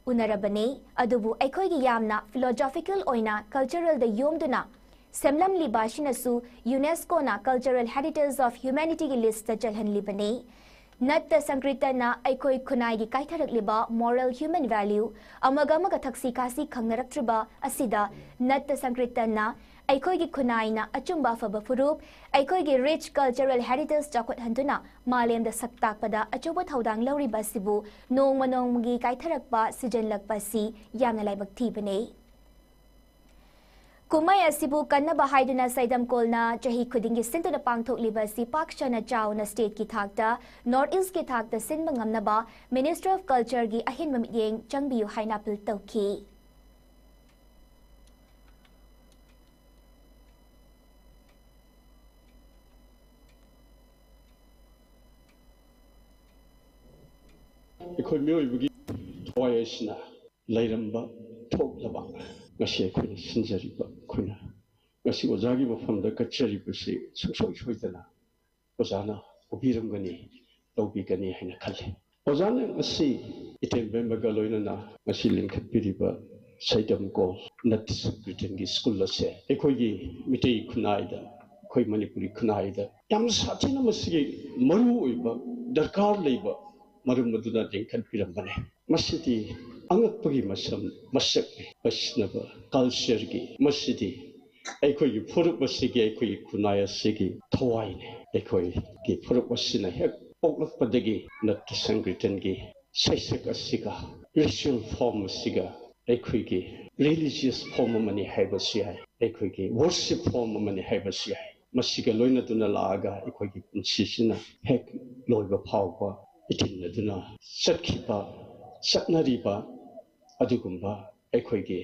ꯎꯅꯔꯕꯅꯤ, ꯑꯗꯨꯕꯨ ꯑꯩꯈꯣꯏꯒꯤ ꯌꯥꯝꯅ philosophical ꯑꯣꯏꯅ cultural ꯗ ꯌꯣꯝꯗꯨꯅ ꯁꯦꯝꯂꯝꯂꯤꯕ ꯑꯁꯤꯅꯁꯨ UNESCO ꯅ Cultural Heritage of Humanity ꯒꯤ list ꯇ ꯆꯜꯍꯟꯂꯤꯕꯅꯤ꯫ ꯅꯠꯇ ꯁꯪꯀ꯭ꯔꯤꯇꯟꯅ ꯑꯩꯈꯣꯏ ꯈꯨꯟꯅꯥꯏꯒꯤ ꯀꯥꯏꯊꯔꯛꯂꯤꯕ moral human value, ꯑꯃꯒ ꯑꯃꯒ ꯊꯛꯁꯤ ꯈꯥꯁꯤ ꯈꯪꯅꯔꯛꯇ꯭ꯔꯤꯕ ꯑꯁꯤꯗ ꯅꯠꯇ ꯁꯪꯀ꯭ꯔꯤꯇꯟꯅ ꯑꯩꯈꯣꯏꯒꯤ ꯈꯨꯟꯅꯥꯏꯅ ꯑꯆꯨꯝꯕ ꯑꯐꯕ ꯐꯨꯔꯨꯞ, ꯑꯩꯈꯣꯏꯒꯤ rich cultural heritage ꯆꯥꯎꯈꯠꯍꯟꯗꯨꯅ ꯃꯥꯂꯦꯝꯗ ꯁꯛ ꯇꯥꯛꯄꯗ ꯑꯆꯧꯕ ꯊꯧꯗꯥꯡ ꯂꯧꯔꯤꯕ ꯑꯁꯤꯕꯨ ꯅꯣꯡꯃ ꯅꯣꯡꯃꯒꯤ ꯀꯥꯏꯊꯔꯛꯄ ꯁꯤꯖꯤꯜꯂꯛꯄ ꯑꯁꯤ ꯌꯥꯝꯅ ꯂꯥꯏꯕꯛ ꯊꯤꯕꯅꯤ꯫ ꯀꯨꯝꯍꯩ ꯑꯁꯤꯕꯨ ꯀꯟꯅꯕ ꯍꯥꯏꯗꯨꯅ ꯁꯩꯗꯝꯀꯣꯜꯅ ꯆꯍꯤ ꯈꯨꯗꯤꯡꯒꯤ ꯁꯤꯟꯗꯨꯅ ꯄꯥꯡꯊꯣꯛꯂꯤꯕ ꯑꯁꯤ ꯄꯥꯛ ꯁꯟꯅ ꯆꯥꯎꯅ stateꯀꯤ ꯊꯥꯛꯇ, North Eastꯀꯤ ꯊꯥꯛꯇ ꯁꯤꯟꯕ ꯉꯝꯅꯕ Ministry of Cultureꯒꯤ ꯑꯍꯦꯟꯕ ꯃꯤꯠꯌꯦꯡ ꯆꯪꯕꯤꯌꯨ ꯍꯥꯏꯅ appeal ꯇꯧꯈꯤ꯫ ꯑꯩꯈꯣꯏ ꯃꯤꯑꯣꯏꯕꯒꯤ ꯊꯋꯥꯏ ꯑꯁꯤꯅ ꯂꯩꯔꯝꯕ, ꯊꯣꯛꯂꯕ, ꯉꯁꯤ ꯑꯩꯈꯣꯏꯅ ꯁꯤꯟꯖꯔꯤꯕ, ꯑꯩꯈꯣꯏꯅ ꯉꯁꯤ ꯑꯣꯖꯥꯒꯤ ꯃꯐꯝꯗ ꯀꯠꯆꯔꯤꯕꯁꯤ ꯁꯨꯡꯁꯣꯏ ꯁꯣꯏꯗꯅ ꯑꯣꯖꯥꯅ ꯎꯕꯤꯔꯝꯒꯅꯤ, ꯂꯧꯕꯤꯒꯅꯤ ꯍꯥꯏꯅ ꯈꯜꯂꯤ꯫ ꯑꯣꯖꯥꯅ ꯉꯁꯤ ꯏꯇꯦꯝꯕꯦꯝꯕꯒ ꯂꯣꯏꯅꯅ ꯉꯁꯤ ꯂꯤꯡꯈꯠꯄꯤꯔꯤꯕ ꯁꯩꯗꯝꯀꯣꯜ ꯅꯠꯇ ꯁꯪꯀ꯭ꯔꯤꯇꯟꯒꯤ ꯁ꯭ꯀꯨꯜ ꯑꯁꯦ ꯑꯩꯈꯣꯏꯒꯤ ꯃꯤꯇꯩ ꯈꯨꯟꯅꯥꯏꯗ, ꯑꯩꯈꯣꯏ ꯃꯅꯤꯄꯨꯔꯤ ꯈꯨꯟꯅꯥꯏꯗ ꯌꯥꯝ ꯁꯥꯊꯤꯅ ꯃꯁꯤꯒꯤ ꯃꯔꯨ ꯑꯣꯏꯕ, ꯗꯔꯀꯥꯔ ꯂꯩꯕ ꯃꯔꯝ ꯑꯗꯨꯅ ꯂꯤꯡꯈꯠꯄꯤꯔꯝꯕꯅꯤ꯫ ꯃꯁꯤꯗꯤ ꯑꯉꯛꯄꯒꯤ ꯃꯁꯝ, ꯃꯁꯛꯅꯤ꯫ ꯃꯁꯤꯅꯕ cultureꯒꯤ, ꯃꯁꯤꯗꯤ ꯑꯩꯈꯣꯏꯒꯤ ꯐꯨꯔꯨꯞ ꯑꯁꯤꯒꯤ, ꯑꯩꯈꯣꯏꯒꯤ ꯈꯨꯟꯅꯥꯏ ꯑꯁꯤꯒꯤ ꯊꯋꯥꯏꯅꯤ꯫ ꯑꯩꯈꯣꯏꯒꯤ ꯐꯨꯔꯨꯞ ꯑꯁꯤꯅ ꯍꯦꯛ ꯄꯣꯛꯂꯛꯄꯗꯒꯤ ꯅꯠꯇ ꯁꯪꯀ꯭ꯔꯤꯇꯟꯒꯤ ꯁꯩꯁꯛ ꯑꯁꯤꯒ, ritual form ꯑꯁꯤꯒ, ꯑꯩꯈꯣꯏꯒꯤ religious form ꯑꯃꯅꯤ ꯍꯥꯏꯕꯁꯨ ꯌꯥꯏ, ꯑꯩꯈꯣꯏꯒꯤ worship form ꯑꯃꯅꯤ ꯍꯥꯏꯕꯁꯨ ꯌꯥꯏ꯫ ꯃꯁꯤꯒ ꯂꯣꯏꯅꯗꯨꯅ ꯂꯥꯛꯑꯒ ꯑꯩꯈꯣꯏꯒꯤ ꯄꯨꯟꯁꯤꯁꯤꯅ ꯍꯦꯛ ꯂꯣꯏꯕ ꯐꯥꯎꯕ ꯏꯇꯤꯟꯅꯗꯨꯅ ꯆꯠꯈꯤꯕ, ꯆꯠꯅꯔꯤꯕ ꯑꯗꯨꯒꯨꯝꯕ ꯑꯩꯈꯣꯏꯒꯤ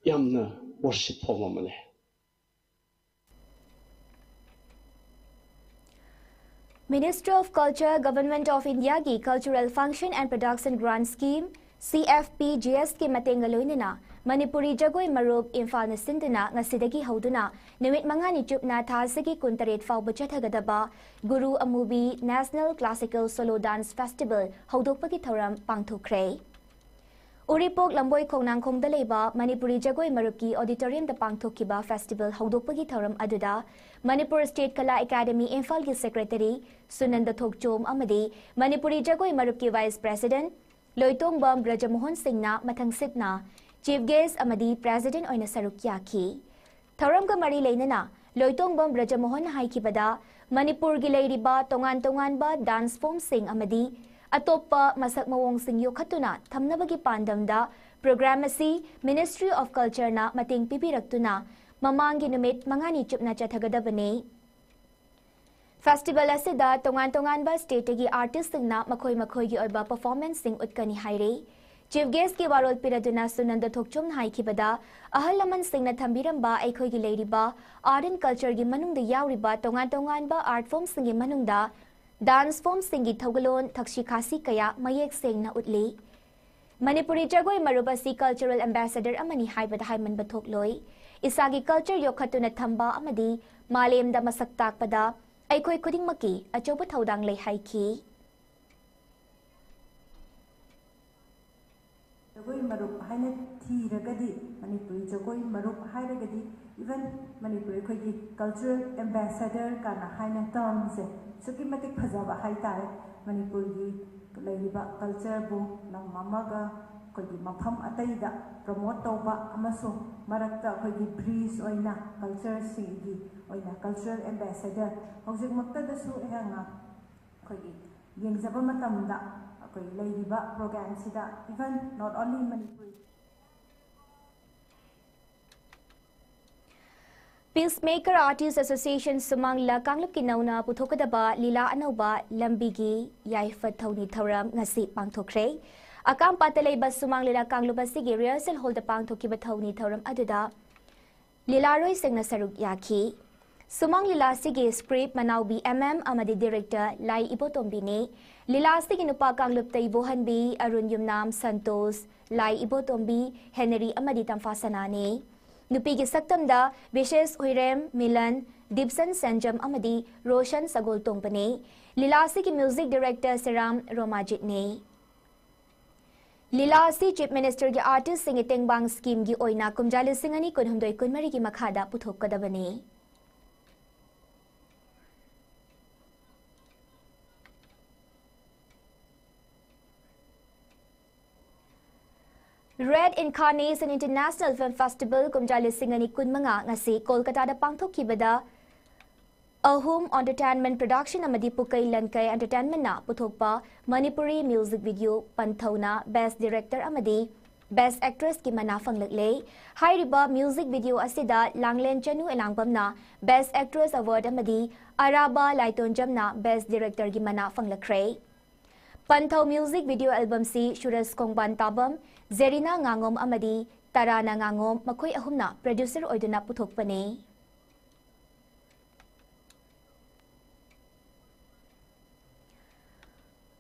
ꯌꯥꯝꯅ worship form ꯑꯃꯅꯤ꯫ Ministry of Culture, Government of Indiaꯒꯤ Cultural Function and Production Grant Scheme, CFPGSꯀꯤ ꯃꯇꯦꯡꯒ ꯂꯣꯏꯅꯅ ꯃꯅꯤꯄꯨꯔꯤ ꯖꯒꯣꯏ ꯃꯔꯨꯞ ꯏꯝꯐꯥꯜꯅ ꯁꯤꯟꯗꯨꯅ ꯉꯁꯤꯗꯒꯤ ꯍꯧꯗꯨꯅ ꯅꯨꯃꯤꯠ ꯃꯉꯥꯅꯤ ꯆꯨꯞꯅ ꯊꯥ ꯑꯁꯤꯒꯤ ꯀꯨꯟꯇꯔꯦꯠ ꯐꯥꯎꯕ ꯆꯠꯊꯒꯗꯕ ꯒꯨꯔꯨ ꯑꯃꯨꯕꯤ National Classical Solo Dance Festival ꯍꯧꯗꯣꯛꯄꯒꯤ ꯊꯧꯔꯝ ꯄꯥꯡꯊꯣꯛꯈ꯭ꯔꯦ꯫ ꯎꯔꯤꯄꯣꯛ ꯂꯝꯕꯣꯏ ꯈꯣꯡꯅꯥꯡꯈꯣꯡꯗ ꯂꯩꯕ ꯃꯅꯤꯄꯨꯔꯤ ꯖꯒꯣꯏ ꯃꯔꯨꯞꯀꯤ auditoriumꯗ ꯄꯥꯡꯊꯣꯛꯈꯤꯕ festival ꯍꯧꯗꯣꯛꯄꯒꯤ ꯊꯧꯔꯝ ꯑꯗꯨꯗ ꯃꯅꯤꯄꯨꯔ State ꯀꯂꯥ ꯑꯦꯀꯥꯗꯃꯤ ꯏꯝꯐꯥꯜꯒꯤ secretary ꯁꯨꯅꯟꯗ ꯊꯣꯛꯆꯣꯝ ꯑꯃꯗꯤ ꯃꯅꯤꯄꯨꯔꯤ ꯖꯒꯣꯏ ꯃꯔꯨꯞꯀꯤ vice president ꯂꯣꯏꯇꯣꯡꯕꯝ ꯕ꯭ꯔꯖꯃꯣꯍꯟ ꯁꯤꯡꯅ ꯃꯊꯪꯁꯤꯠꯅ chief guest ꯑꯃꯗꯤ president ꯑꯣꯏꯅ ꯁꯔꯨꯛ ꯌꯥꯈꯤ꯫ ꯊꯧꯔꯝꯒ ꯃꯔꯤ ꯂꯩꯅꯅ ꯂꯣꯏꯇꯣꯡꯕꯝ ꯕ꯭ꯔꯖꯃꯣꯍꯟꯅ ꯍꯥꯏꯈꯤꯕꯗ, ꯃꯅꯤꯄꯨꯔꯒꯤ ꯂꯩꯔꯤꯕ ꯇꯣꯉꯥꯟ ꯇꯣꯉꯥꯟꯕ dance form ꯁꯤꯡ ꯑꯃꯗꯤ ꯑꯇꯣꯞꯄ ꯃꯁꯛ ꯃꯑꯣꯡꯁꯤꯡ ꯌꯣꯛꯈꯠꯇꯨꯅ ꯊꯝꯅꯕꯒꯤ ꯄꯥꯟꯗꯝꯗ program ꯑꯁꯤ Ministry of Culture ꯅ ꯃꯇꯦꯡ ꯄꯤꯕꯤꯔꯛꯇꯨꯅ ꯃꯃꯥꯡꯒꯤ ꯅꯨꯃꯤꯠ ꯃꯉꯥꯅꯤ ꯆꯨꯞꯅ ꯆꯠꯊꯒꯗꯕꯅꯤ꯫ Festival ꯑꯁꯤꯗ ꯇꯣꯉꯥꯟ ꯇꯣꯉꯥꯟꯕ state ꯇꯒꯤ artist ꯁꯤꯡꯅ ꯃꯈꯣꯏ ꯃꯈꯣꯏꯒꯤ ꯑꯣꯏꯕ performance ꯁꯤꯡ ꯎꯠꯀꯅꯤ ꯍꯥꯏꯔꯤ꯫ Chief guest ꯀꯤ ꯋꯥꯔꯣꯜ ꯄꯤꯔꯗꯨꯅ ꯁꯨꯅꯟꯗ ꯊꯣꯛꯆꯣꯝꯅ ꯍꯥꯏꯈꯤꯕꯗ, ꯑꯍꯜ ꯂꯃꯟꯁꯤꯡꯅ ꯊꯝꯕꯤꯔꯝꯕ ꯑꯩꯈꯣꯏꯒꯤ ꯂꯩꯔꯤꯕ art and culture ꯒꯤ ꯃꯅꯨꯡꯗ ꯌꯥꯎꯔꯤꯕ ꯇꯣꯉꯥꯟ ꯇꯣꯉꯥꯟꯕ art form ꯁꯤꯡꯒꯤ ꯃꯅꯨꯡꯗ dance form ꯁꯤꯡꯒꯤ ꯊꯧꯒꯜꯂꯣꯟ ꯊꯛꯁꯤ ꯈꯥꯁꯤ ꯀꯌꯥ ꯃꯌꯦꯛ ꯁꯦꯡꯅ ꯎꯠꯂꯤ꯫ ꯃꯅꯤꯄꯨꯔꯤ ꯖꯒꯣꯏ ꯃꯔꯨꯞ ꯑꯁꯤ cultural ambassador ꯑꯃꯅꯤ ꯍꯥꯏꯕꯗ ꯍꯥꯏꯃꯟꯕ ꯊꯣꯛꯂꯣꯏ꯫ ꯏꯁꯥꯒꯤ culture ꯌꯣꯛꯈꯠꯇꯨꯅ ꯊꯝꯕ ꯑꯃꯗꯤ ꯃꯥꯂꯦꯝꯗ ꯃꯁꯛ ꯇꯥꯛꯄꯗ ꯑꯩꯈꯣꯏ ꯈꯨꯗꯤꯡꯃꯛꯀꯤ ꯑꯆꯧꯕ ꯊꯧꯗꯥꯡ ꯂꯩ ꯍꯥꯏꯈꯤ꯫ ꯖꯒꯣꯏ ꯃꯔꯨꯞ ꯍꯥꯏꯅ ꯊꯤꯔꯒꯗꯤ, ꯃꯅꯤꯄꯨꯔꯤ ꯖꯒꯣꯏ ꯃꯔꯨꯞ ꯍꯥꯏꯔꯒꯗꯤ, even ꯃꯅꯤꯄꯨꯔ ꯑꯩꯈꯣꯏꯒꯤ cultural ambassador ꯀꯥꯏꯅ ꯍꯥꯏꯅ term ꯁꯦ ꯑꯁꯨꯛꯀꯤ ꯃꯇꯤꯛ ꯐꯖꯕ ꯍꯥꯏꯇꯥꯔꯦ꯫ ꯃꯅꯤꯄꯨꯔꯒꯤ ꯂꯩꯔꯤꯕ culture ꯕꯨ ꯂꯝ ꯑꯃꯒ ꯑꯩꯈꯣꯏꯒꯤ ꯃꯐꯝ ꯑꯇꯩꯗ promote ꯇꯧꯕ ꯑꯃꯁꯨꯡ ꯃꯔꯛꯇ ꯑꯩꯈꯣꯏꯒꯤ bridge ꯑꯣꯏꯅ culture ꯁꯤꯡꯒꯤ ꯑꯣꯏꯅ cultural ambassador, ꯍꯧꯖꯤꯛꯃꯛꯇꯗꯁꯨ ꯑꯩꯍꯥꯛꯅ ꯑꯩꯈꯣꯏꯒꯤ ꯌꯦꯡꯖꯕ ꯃꯇꯝꯗ ꯑꯩꯈꯣꯏ ꯂꯩꯔꯤꯕ program ꯁꯤꯗ, even not only Manipuri Peacemaker Artist Association ꯁꯨꯃꯥꯡ ꯂꯤꯂꯥ ꯀꯥꯡꯂꯨꯞꯀꯤ ꯅꯧꯅ ꯄꯨꯊꯣꯛꯀꯗꯕ ꯂꯤꯂꯥ ꯑꯅꯧꯕ ꯂꯝꯕꯤꯒꯤ ꯌꯥꯏꯐ ꯊꯧꯅꯤ ꯊꯧꯔꯝ ꯉꯁꯤ ꯄꯥꯡꯊꯣꯛꯈ꯭ꯔꯦ꯫ ꯑꯀꯥꯝꯄꯥꯠꯇ ꯂꯩꯕ ꯁꯨꯃꯥꯡ ꯂꯤꯂꯥ ꯀꯥꯡꯂꯨꯞ ꯑꯁꯤꯒꯤ rehearsal hall ꯗ ꯄꯥꯡꯊꯣꯛꯈꯤꯕ ꯊꯧꯅꯤ ꯊꯧꯔꯝ ꯑꯗꯨꯗ ꯂꯤꯂꯥꯔꯣꯏꯁꯤꯡꯅ ꯁꯔꯨꯛ ꯌꯥꯈꯤ꯫ ꯁꯨꯃꯥꯡ ꯂꯤꯂꯥ ꯑꯁꯤꯒꯤ script ꯃꯅꯥꯎꯕꯤ M M ꯑꯃꯗꯤ director ꯂꯥꯏ ꯏꯕꯣꯇꯣꯝꯕꯤꯅꯤ꯫ ꯂꯤꯂꯥ ꯑꯁꯤꯒꯤ ꯅꯨꯄꯥ ꯀꯥꯡꯂꯨꯞꯇ ꯏꯕꯣꯍꯟꯕꯤ, ꯑꯔꯨꯟ ꯌꯨꯝꯅꯥꯝ, ꯁꯟꯇꯣꯁ, ꯂꯥꯏ ꯏꯕꯣꯇꯣꯝꯕꯤ, ꯍꯦꯅꯔꯤ ꯑꯃꯗꯤ ꯇꯝꯐꯥ ꯁꯅꯥꯅꯤ꯫ ꯅꯨꯄꯤꯒꯤ ꯁꯛꯇꯝꯗ ꯕꯤꯁꯦꯁ ꯍꯨꯏꯔꯦꯝ, ꯃꯤꯂꯟ, ꯗꯤꯞꯁꯟ ꯁꯦꯟꯖꯝ ꯑꯃꯗꯤ ꯔꯣꯁꯟ ꯁꯒꯣꯜꯇꯣꯡꯕꯅꯤ꯫ ꯂꯤꯂꯥ ꯑꯁꯤꯒꯤ music director ꯁꯦꯔꯥꯝ ꯔꯣꯃꯥꯖꯤꯠꯅꯤ꯫ ꯂꯤꯂꯥ ꯑꯁꯤ Chief Minister ꯒꯤ artist ꯁꯤꯡꯒꯤ ꯇꯦꯡꯕꯥꯡ scheme ꯒꯤ ꯑꯣꯏꯅ ꯀꯨꯝꯖꯥ ꯂꯤꯁꯤꯡ ꯑꯅꯤ ꯀꯨꯟꯍꯨꯝꯗꯣꯏ ꯀꯨꯟꯃꯔꯤꯒꯤ ꯃꯈꯥꯗ ꯄꯨꯊꯣꯛꯀꯗꯕꯅꯤ꯫ Red Incarnation International Film Festival ꯀꯨꯝꯖꯥ ꯂꯤꯁꯤꯡ ꯑꯅꯤ ꯀꯨꯟꯃꯉꯥ ꯉꯁꯤ ꯀꯣꯜꯀꯇꯥꯗ ꯄꯥꯡꯊꯣꯛꯈꯤꯕꯗ ꯑꯍꯨꯝ Entertainment Production ꯑꯃꯗꯤ ꯄꯨꯀꯩ ꯂꯟꯀꯩ Entertainmentꯅ ꯄꯨꯊꯣꯛꯄ Manipuri music video ꯄꯟꯊꯧꯅ Best Director ꯑꯃꯗꯤ Best Actressꯀꯤ ꯃꯅꯥ ꯐꯪꯂꯛꯂꯦ꯫ ꯍꯥꯏꯔꯤꯕ music video ꯑꯁꯤꯗ ꯂꯥꯡꯂꯦꯟ ꯆꯅꯨ ꯑꯦꯂꯥꯡꯕꯝꯅ Best Actress Award ꯑꯃꯗꯤ ꯑꯔꯥꯕ ꯂꯥꯏꯇꯣꯟꯖꯝꯅ Best Directorꯒꯤ ꯃꯅꯥ ꯐꯪꯂꯛꯈ꯭ꯔꯦ꯫ ꯄꯟꯊꯧ music video albumꯁꯤ ꯁꯨꯔꯖ ꯈꯣꯡꯕꯥꯟ ꯇꯥꯕꯝ, ꯖꯦꯔꯤꯅꯥ ꯉꯥꯉꯣꯝ ꯑꯃꯗꯤ ꯇꯔꯥꯅ ꯉꯥꯉꯣꯝ ꯃꯈꯣꯏ ꯑꯍꯨꯝꯅ producer ꯑꯣꯏꯗꯨꯅ ꯄꯨꯊꯣꯛꯄꯅꯤ꯫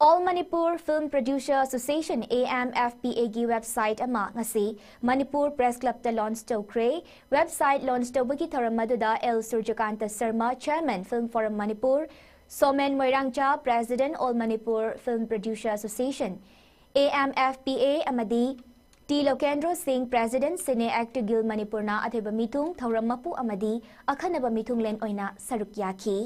All Manipur Film Producer Association, AMFPAꯒꯤ website ꯑꯃ ꯉꯁꯤ ꯃꯅꯤꯄꯨꯔ Press Clubꯇ launch ꯇꯧꯈ꯭ꯔꯦ꯫ Website launch ꯇꯧꯕꯒꯤ ꯊꯧꯔꯝ ꯑꯗꯨꯗ L Surjakanta Sharma, Chairman, Film Forum ꯃꯅꯤꯄꯨꯔ, Somen Moirangcha, President, All Manipur Film Producer Association, AMFPA, ꯑꯃꯗꯤ T Lokendro Singh, President, Cine Actor Guild ꯃꯅꯤꯄꯨꯔꯅ ꯑꯊꯣꯏꯕ ꯃꯤꯊꯨꯡ, ꯊꯧꯔꯝ ꯃꯄꯨ ꯑꯃꯗꯤ ꯑꯈꯟꯅꯕ ꯃꯤꯊꯨꯡꯂꯦꯟ ꯑꯣꯏꯅ ꯁꯔꯨꯛ ꯌꯥꯈꯤ꯫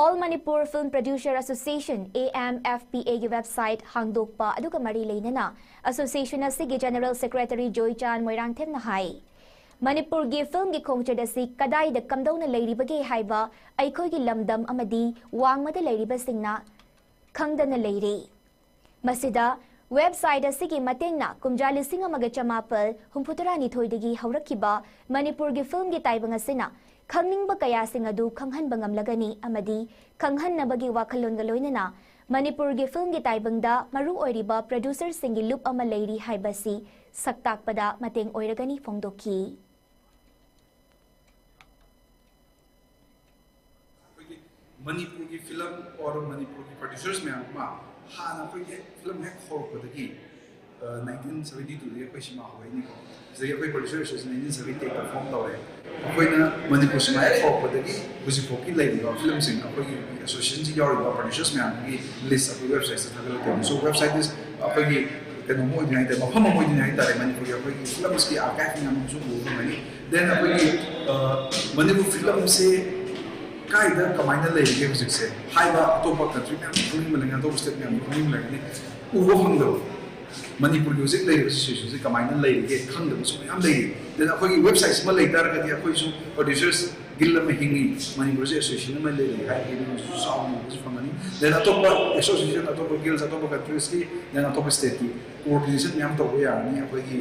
All Manipur Film Producer Association, AMFPAꯒꯤ website ꯍꯥꯡꯗꯣꯛꯄ ꯑꯗꯨꯒ ꯃꯔꯤ ꯂꯩꯅꯅ association ꯑꯁꯤꯒꯤ General Secretary ꯖꯣꯏꯆꯥꯟ ꯃꯣꯏꯔꯥꯡꯊꯦꯝꯅ ꯍꯥꯏ, ꯃꯅꯤꯄꯨꯔꯒꯤ filmꯒꯤ ꯈꯣꯡꯆꯠ ꯑꯁꯤ ꯀꯗꯥꯏꯗ ꯀꯝꯗꯧꯅ ꯂꯩꯔꯤꯕꯒꯦ ꯍꯥꯏꯕ ꯑꯩꯈꯣꯏꯒꯤ ꯂꯝꯗꯝ ꯑꯃꯗꯤ ꯋꯥꯡꯃꯗ ꯂꯩꯔꯤꯕꯁꯤꯡꯅ ꯈꯪꯗꯅ ꯂꯩꯔꯦ꯫ ꯃꯁꯤꯗ website ꯑꯁꯤꯒꯤ ꯃꯇꯦꯡꯅ ꯀꯨꯝꯖꯥ ꯂꯤꯁꯤꯡ ꯑꯃꯒ ꯆꯃꯥꯄꯜ ꯍꯨꯝꯐꯨꯇꯔꯥꯅꯤꯊꯣꯏꯗꯒꯤ ꯍꯧꯔꯛꯈꯤꯕ ꯃꯅꯤꯄꯨꯔꯒꯤ filmꯒꯤ ꯇꯥꯏꯕꯪ ꯑꯁꯤꯅ ꯈꯪꯅꯤꯡꯕ ꯀꯌꯥꯁꯤꯡ ꯑꯗꯨ ꯈꯪꯍꯟꯕ ꯉꯝꯂꯒꯅꯤ ꯑꯃꯗꯤ ꯈꯪꯍꯟꯅꯕꯒꯤ ꯋꯥꯈꯜꯂꯣꯟꯒ ꯂꯣꯏꯅꯅ ꯃꯅꯤꯄꯨꯔꯒꯤ filmꯒꯤ ꯇꯥꯏꯕꯪꯗ ꯃꯔꯨ ꯑꯣꯏꯔꯤꯕ producerꯁꯤꯡꯒꯤ ꯂꯨꯞ ꯑꯃ ꯂꯩꯔꯤ ꯍꯥꯏꯕꯁꯤ ꯁꯛꯇꯥꯛꯄꯗ ꯃꯇꯦꯡ ꯑꯣꯏꯔꯒꯅꯤ ꯐꯣꯡꯗꯣꯛꯈꯤ꯫ ꯑꯩꯈꯣꯏꯒꯤ ꯃꯅꯤꯄꯨꯔꯒꯤ film or ꯃꯅꯤꯄꯨꯔꯒꯤ producers ꯃꯌꯥꯝ ꯑꯃ ꯍꯥꯟꯅ ꯑꯩꯈꯣꯏꯒꯤ film ꯍꯦꯛ ꯍꯧꯔꯛꯄꯗꯒꯤ, ꯑ, nineteen seventy twoꯗꯒꯤ ꯑꯩꯈꯣꯏ ꯁꯤꯃꯥ ꯍꯧꯔꯛꯏꯅꯤꯀꯣ꯫ ꯁꯤꯗꯒꯤ ꯑꯩꯈꯣꯏ producer association nineteen seventy eightꯇ form ꯇꯧꯔꯦ꯫ ꯑꯩꯈꯣꯏꯅ ꯃꯅꯤꯄꯨꯔ ꯁꯤꯃꯥ ꯍꯦꯛ ꯍꯧꯔꯛꯄꯗꯒꯤ ꯍꯧꯖꯤꯛꯐꯥꯎꯒꯤ ꯂꯩꯔꯤꯕ filmꯁꯤꯡ, ꯑꯩꯈꯣꯏꯒꯤ associationꯁꯤ ꯌꯥꯎꯔꯤꯕ producers ꯃꯌꯥꯝꯒꯤ list ꯑꯩꯈꯣꯏ websiteꯁꯤꯗ ꯊꯥꯒꯠꯂꯛꯇꯣꯏꯅꯤ꯫ So website is ꯑꯩꯈꯣꯏꯒꯤ ꯀꯩꯅꯣꯝ ꯑꯣꯏꯗꯣꯏꯅꯤ ꯍꯥꯏꯇꯥꯔꯦ, ꯃꯐꯝ ꯑꯃ ꯑꯣꯏꯗꯣꯏꯅꯤ ꯍꯥꯏꯇꯥꯔꯦ꯫ ꯃꯅꯤꯄꯨꯔꯒꯤ ꯑꯩꯈꯣꯏꯒꯤ filmꯁꯀꯤ archive ꯃꯌꯥꯝ ꯑꯃꯁꯨ ꯎꯕ ꯐꯪꯒꯅꯤ꯫ Then ꯑꯩꯈꯣꯏꯒꯤ, ꯑ, ꯃꯅꯤꯄꯨꯔ filmꯁꯦ ꯀꯥꯏꯗ ꯀꯃꯥꯏꯅ ꯂꯩꯔꯤꯒꯦ ꯍꯧꯖꯤꯛꯁꯦ ꯍꯥꯏꯕ ꯑꯇꯣꯞꯄ country ꯃꯌꯥꯝ ꯈꯪꯅꯤꯡꯕ ꯂꯩꯔꯝꯒꯅꯤ, ꯑꯇꯣꯞꯄ state ꯃꯌꯥꯝ ꯈꯪꯅꯤꯡꯕ ꯂꯩꯔꯝꯒꯅꯤ, ꯎꯕ ꯐꯪꯗꯕ꯫ ꯃꯅꯤꯄꯨꯔꯒꯤ ꯍꯧꯖꯤꯛ ꯂꯩꯔꯤꯕ ꯁꯤꯆꯨꯋꯦꯁꯟꯁꯤ ꯀꯃꯥꯏꯅ ꯂꯩꯔꯤꯒꯦ ꯈꯪꯗꯕꯁꯨ ꯃꯌꯥꯝ ꯂꯩꯔꯤ꯫ ꯑꯗꯨꯅ ꯑꯩꯈꯣꯏꯒꯤ ꯋꯦꯕꯁꯥꯏꯠꯁꯤꯃ ꯂꯩ ꯇꯥꯔꯒꯗꯤ ꯑꯩꯈꯣꯏꯁꯨ ꯄ꯭ꯔꯣꯗ꯭ꯌꯨꯁꯔꯁ ꯒꯤꯜ ꯑꯃ ꯍꯤꯡꯉꯤ, ꯃꯅꯤꯄꯨꯔꯁꯦ ꯑꯦꯁꯣꯁꯤꯌꯦꯁꯟ ꯑꯃ ꯂꯩꯔꯤ ꯍꯥꯏꯕꯒꯤ ꯃꯤꯡꯁꯨ ꯆꯥꯎꯅ ꯎꯕꯁꯨ ꯐꯪꯒꯅꯤ꯫ ꯗꯦꯟ ꯑꯇꯣꯞꯄ ꯑꯦꯁꯣꯁꯤꯌꯦꯁꯟ, ꯑꯇꯣꯞꯄ ꯒꯤꯜꯁ, ꯑꯇꯣꯞꯄ ꯀꯟꯇ꯭ꯔꯤꯁꯀꯤ, ꯗꯦꯟ ꯑꯇꯣꯞꯄ ꯁ꯭ꯇꯦꯠꯀꯤ ꯀꯣꯑꯣꯔꯗꯤꯅꯦꯁꯟ ꯃꯌꯥꯝ ꯇꯧꯕ ꯌꯥꯔꯅꯤ ꯑꯩꯈꯣꯏꯒꯤ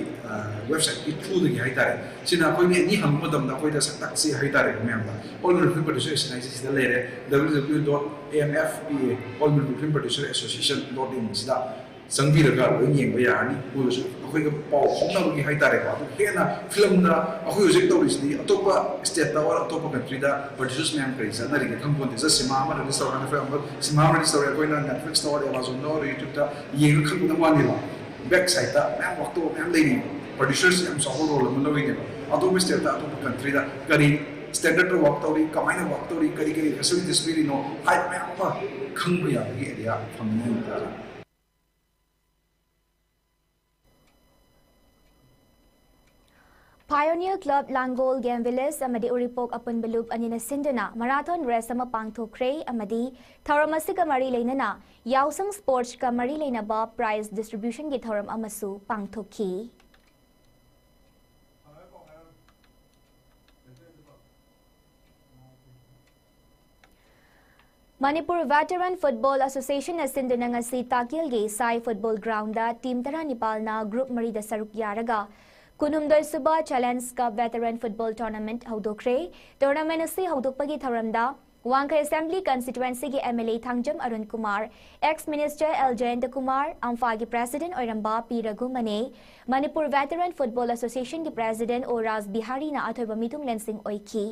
ꯋꯦꯕꯁꯥꯏꯠꯀꯤ ꯊ꯭ꯔꯨꯗꯒꯤ ꯍꯥꯏꯇꯥꯔꯦ꯫ ꯁꯤꯅ ꯑꯩꯈꯣꯏ ꯃꯤ ꯑꯅꯤ ꯍꯪꯕ ꯃꯇꯝꯗ ꯑꯩꯈꯣꯏꯗ ꯁꯛ ꯇꯥꯛꯁꯤ ꯍꯥꯏꯇꯥꯔꯦ ꯃꯌꯥꯝꯗ꯫ ꯑꯣꯜ ꯃꯅꯤꯄꯨꯔꯤ ꯄ꯭ꯔꯣꯗ꯭ꯌꯨꯁꯔ ꯑꯦꯁꯣꯁꯤꯌꯦꯁꯟ ꯍꯥꯏꯁꯦ ꯁꯤꯗ ꯂꯩꯔꯦ, W W W dot A M F P A, All Manipur Film Producer Association dot in ꯁꯤꯗ ꯆꯪꯕꯤꯔꯒ ꯂꯣꯏ ꯌꯦꯡꯕ ꯌꯥꯔꯅꯤ꯫ ꯃꯣꯏꯒꯁꯨ ꯑꯩꯈꯣꯏꯒ ꯄꯥꯎ ꯐꯥꯎꯅꯕꯒꯤ ꯍꯥꯏꯇꯥꯔꯦꯀꯣ꯫ ꯑꯗꯨ ꯍꯦꯟꯅ ꯐꯤꯂꯝꯗ ꯑꯩꯈꯣꯏ ꯍꯧꯖꯤꯛ ꯇꯧꯔꯤꯁꯤꯗꯤ ꯑꯇꯣꯞꯄ ꯁ꯭ꯇꯦꯠꯇ ꯑꯣꯔ ꯑꯇꯣꯞꯄ ꯀꯟꯇ꯭ꯔꯤꯗ ꯄ꯭ꯔꯣꯗ꯭ꯌꯨꯁꯔꯁ ꯃꯌꯥꯝ ꯀꯔꯤ ꯆꯠꯅꯔꯤꯒꯦ ꯈꯪꯕ ꯄꯣꯟꯇꯦ꯫ ꯖꯁ ꯁꯤꯃꯥ ꯑꯃ ꯔꯤꯂꯤꯁ ꯇꯧꯔꯀꯥꯟꯗ, ꯐꯤꯂꯝ ꯑꯃ, ꯁꯤꯃꯥ ꯑꯃ ꯔꯤꯂꯤꯁ ꯇꯧꯔꯦ, ꯑꯩꯈꯣꯏꯅ ꯅꯦꯠꯐ꯭ꯂꯤꯛꯁꯇ ꯑꯣꯔ ꯑꯦꯃꯥꯖꯣꯟꯗ ꯑꯣꯔ ꯌꯨꯇ꯭ꯌꯨꯕꯇ ꯌꯦꯡꯉ ꯈꯪꯕꯗ ꯋꯥꯅꯦꯕ꯫ ꯕꯦꯛ ꯁꯥꯏꯗꯇ ꯃꯌꯥꯝ ꯋꯥꯛ ꯇꯧꯕ ꯃꯌꯥꯝ ꯂꯩꯔꯤꯕ꯫ ꯄ꯭ꯔꯣꯗ꯭ꯌꯨꯁꯔꯁ ꯌꯥꯝ ꯆꯥꯎꯕ ꯔꯣꯜ ꯑꯃ ꯂꯧꯔꯤꯅꯦꯕ꯫ ꯑꯇꯣꯞꯄ ꯁ꯭ꯇꯦꯠꯇ, ꯑꯇꯣꯞꯄ ꯀꯟꯇ꯭ꯔꯤꯗ ꯀꯔꯤ ꯁ꯭ꯇꯦꯟꯗꯔꯗꯇ ꯋꯥꯛ ꯇꯧꯔꯤ, ꯀꯃꯥꯏꯅ ꯋꯥꯛ ꯇꯧꯔꯤ, ꯀꯔꯤ ꯀꯔꯤ ꯐꯦꯁꯤꯂꯤꯇꯤꯁ ꯄꯤꯔꯤꯅꯣ ꯍꯥꯏꯕ ꯃꯌꯥꯝ ꯑꯃ ꯈꯪꯕ ꯌꯥꯕꯒꯤ ꯑꯦꯔꯤꯌꯥ ꯐꯪꯒꯅꯤ ꯍꯥꯏꯕ ꯇꯥꯔꯦ꯫ Pioneer Club ꯂꯥꯡꯒꯣꯜ, ꯒꯦꯝ ꯚꯤꯂꯦꯖ ꯑꯃꯗꯤ ꯎꯔꯤꯄꯣꯛ ꯑꯄꯨꯟꯕ ꯂꯨꯞ ꯑꯅꯤꯅ ꯁꯤꯟꯗꯨꯅ ꯃꯔꯥꯊꯣꯟ ꯔꯦꯁ ꯑꯃ ꯄꯥꯡꯊꯣꯛꯈ꯭ꯔꯦ ꯑꯃꯗꯤ ꯊꯧꯔꯝ ꯑꯁꯤꯒ ꯃꯔꯤ ꯂꯩꯅꯅ ꯌꯥꯎꯁꯪ ꯁ꯭ꯄꯣꯔꯠꯁꯀ ꯃꯔꯤ ꯂꯩꯅꯕ ꯄ꯭ꯔꯥꯏꯖ ꯗꯤꯁꯇ꯭ꯔꯤꯕ꯭ꯌꯨꯁꯟꯒꯤ ꯊꯧꯔꯝ ꯑꯃꯁꯨ ꯄꯥꯡꯊꯣꯛꯈꯤ꯫ ꯃꯅꯤꯄꯨꯔ ꯚꯦꯇꯔꯟ ꯐꯨꯠꯕꯣꯜ ꯑꯦꯁꯣꯁꯤꯌꯦꯁꯟꯅ ꯁꯤꯟꯗꯨꯅ ꯉꯁꯤ ꯇꯥꯀꯤꯜꯒꯤ ꯁꯥꯏ ꯐꯨꯠꯕꯣꯜ ꯒ꯭ꯔꯥꯎꯟꯗ ꯇꯤꯝ ꯇꯔꯥꯅꯤꯄꯥꯜꯅ ꯒ꯭ꯔꯨꯞ ꯃꯔꯤꯗ ꯁꯔꯨꯛ ꯌꯥꯔꯒ ꯀꯨꯟꯍꯨꯝꯗꯣꯏ ꯁꯨꯕ challenge cup veteran football tournament ꯍꯧꯗꯣꯛꯈ꯭ꯔꯦ꯫ ꯇꯣꯔꯅꯥꯃꯦꯟꯠ ꯑꯁꯤ ꯍꯧꯗꯣꯛꯄꯒꯤ ꯊꯧꯔꯝꯗ ꯋꯥꯡꯈꯩ ꯑꯦꯁꯦꯝꯕ꯭ꯂꯤ ꯀꯟꯁꯇꯤꯇ꯭ꯋꯦꯟꯁꯤꯒꯤ M L A Thangjam Arun Kumar, ex minister L Jayanta Kumar, ꯑꯝꯐꯥꯒꯤ ꯄ꯭ꯔꯦꯁꯤꯗꯦꯟꯠ ꯑꯣꯏꯔꯝꯕ ꯄꯤ ꯔꯘꯨꯃꯅꯦ, ꯃꯅꯤꯄꯨꯔ ꯚꯦꯇꯔꯟ ꯐꯨꯠꯕꯣꯜ ꯑꯦꯁꯣꯁꯤꯌꯦꯁꯟꯒꯤ ꯄ꯭ꯔꯦꯁꯤꯗꯦꯟꯠ ꯑꯣ ꯔꯥꯖ ꯕꯤꯍꯥꯔꯤꯅ ꯑꯊꯣꯏꯕ ꯃꯤꯊꯨꯡꯂꯦꯟꯁꯤꯡ ꯑꯣꯏꯈꯤ꯫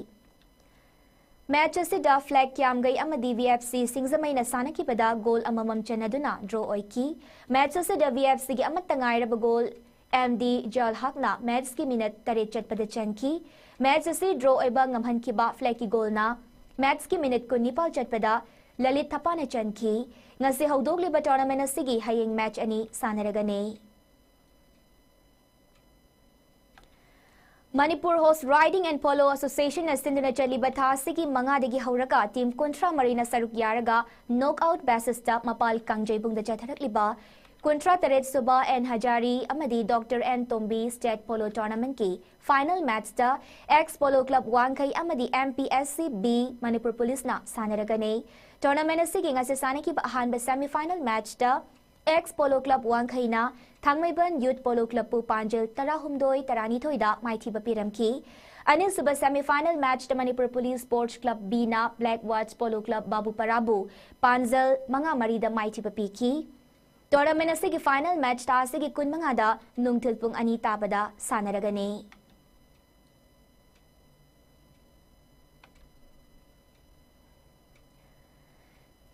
ꯃꯦꯆ ꯑꯁꯤꯗ ꯐ꯭ꯂꯦꯛ ꯀ꯭ꯌꯥꯝꯒꯩ ꯑꯃꯗꯤ ꯚꯤ ꯑꯦꯐ ꯁꯤ ꯁꯤꯡꯖꯃꯩꯅ ꯁꯥꯟꯅꯈꯤꯕꯗ ꯒꯣꯜ ꯑꯃꯃꯝ ꯆꯟꯅꯗꯨꯅ ꯗ꯭ꯔꯣ ꯑꯣꯏꯈꯤ꯫ ꯃꯦꯆ ꯑꯁꯤꯗ ꯚꯤ ꯑꯦꯐ ꯁꯤꯒꯤ ꯑꯃꯠꯇ ꯉꯥꯏꯔꯕ ꯒꯣꯜ ꯑꯦꯝ ꯗꯤ ꯖꯜꯍꯛꯅ ꯃꯦꯆꯀꯤ ꯃꯤꯅꯠ ꯇꯔꯦꯠ ꯆꯠꯄꯗ ꯆꯟꯈꯤ꯫ ꯃꯦꯆ ꯑꯁꯤ ꯗ꯭ꯔꯣ ꯑꯣꯏꯕ ꯉꯝꯍꯟꯈꯤꯕ ꯐ꯭ꯂꯦꯛꯀꯤ ꯒꯣꯜꯅ ꯃꯦꯆꯀꯤ ꯃꯤꯅꯠ ꯀꯨꯟꯅꯤꯄꯥꯜ ꯆꯠꯄꯗ ꯂꯂꯤꯠ ꯊꯄꯥꯅ ꯆꯟꯈꯤ꯫ ꯉꯁꯤ ꯍꯧꯗꯣꯛꯂꯤꯕ ꯇꯣꯔꯅꯥꯃꯦꯟ ꯑꯁꯤꯒꯤ ꯍꯌꯦꯡ ꯃꯦꯆ ꯑꯅꯤ ꯁꯥꯟꯅꯔꯒꯅꯤ꯫ Manipur horse riding and polo ꯑꯦꯁꯣꯁꯤꯌꯦꯁꯟꯅ ꯁꯤꯟꯗꯨꯅ ꯆꯠꯂꯤꯕ ꯊꯥ ꯑꯁꯤꯒꯤ ꯃꯉꯥꯗꯒꯤ ꯍꯧꯔꯒ ꯇꯤꯝ ꯀꯨꯟꯊ꯭ꯔꯥ ꯃꯔꯤꯅ ꯁꯔꯨꯛ ꯌꯥꯔꯒ ꯅꯣꯛ ꯑꯥꯎꯠ ꯕꯦꯁꯤꯁꯇ ꯃꯄꯥꯜ ꯀꯥꯡꯖꯩꯕꯨꯡꯗ ꯆꯠꯊꯔꯛꯂꯤꯕ ꯀꯨꯟꯊ꯭ꯔꯥ ꯇꯔꯦꯠ ꯁꯨꯕ ꯑꯦꯟ ꯍꯖꯥꯔꯤ ꯑꯃꯗꯤ doctor N Tombi state polo ꯇꯣꯔꯅꯥꯃꯦꯟꯠꯀꯤ ꯐꯥꯏꯅꯦꯜ ꯃꯦꯆꯇ ꯑꯦꯛꯁ ꯄꯣꯂꯣ ꯀ꯭ꯂꯕ ꯋꯥꯡꯈꯩ ꯑꯃꯗꯤ M P S C B Manipur ꯄꯨꯂꯤꯁꯅ ꯁꯥꯟꯅꯔꯒꯅꯤ꯫ ꯇꯣꯔꯅꯥꯃꯦꯟꯠ ꯑꯁꯤꯒꯤ ꯉꯁꯤ ꯁꯥꯟꯅꯈꯤꯕ ꯑꯍꯥꯟꯕ ꯁꯦꯃꯤ ꯐꯥꯏꯅꯦꯜ ꯃꯦꯆꯇ ꯑꯦꯛꯁ ꯄꯣꯂꯣ ꯀ꯭ꯂꯕ ꯋꯥꯡꯈꯩꯅ ꯊꯥꯡꯃꯩꯕꯟ ꯌꯨꯠ ꯄꯣꯂꯣ ꯀ꯭ꯂꯕꯄꯨ ꯄꯥꯟꯖꯜ ꯇꯔꯥꯍꯨꯝꯗꯣꯏ ꯇꯔꯥꯅꯤꯊꯣꯏꯗ ꯃꯥꯏꯊꯤꯕ ꯄꯤꯔꯝꯈꯤ꯫ ꯑꯅꯤꯁꯨꯕ ꯁꯦꯃꯤ ꯐꯥꯏꯅꯦꯜ ꯃꯦꯆꯇ ꯃꯅꯤꯄꯨꯔ ꯄꯨꯂꯤꯁ ꯁ꯭ꯄꯣꯔꯠꯁ ꯀ꯭ꯂꯕ ꯕꯤꯅ ꯕ꯭ꯂꯦꯛ ꯋꯥꯆ ꯄꯣꯂꯣ ꯀ꯭ꯂꯕ ꯕꯥꯕꯨꯄꯔꯥꯕꯨ ꯄꯥꯟꯖꯜ ꯃꯉꯥ ꯃꯔꯤꯗ ꯃꯥꯏꯊꯤꯕ ꯄꯤꯈꯤ꯫ ꯇꯣꯔꯅꯥꯃꯦꯟꯠ ꯑꯁꯤꯒꯤ ꯐꯥꯏꯅꯦꯜ ꯃꯦꯆ ꯊꯥ ꯑꯁꯤꯒꯤ ꯀꯨꯟꯃꯉꯥꯗ ꯅꯨꯡꯊꯤꯜ ꯄꯨꯡ ꯑꯅꯤ ꯇꯥꯕꯗ ꯁꯥꯟꯅꯔꯒꯅꯤ꯫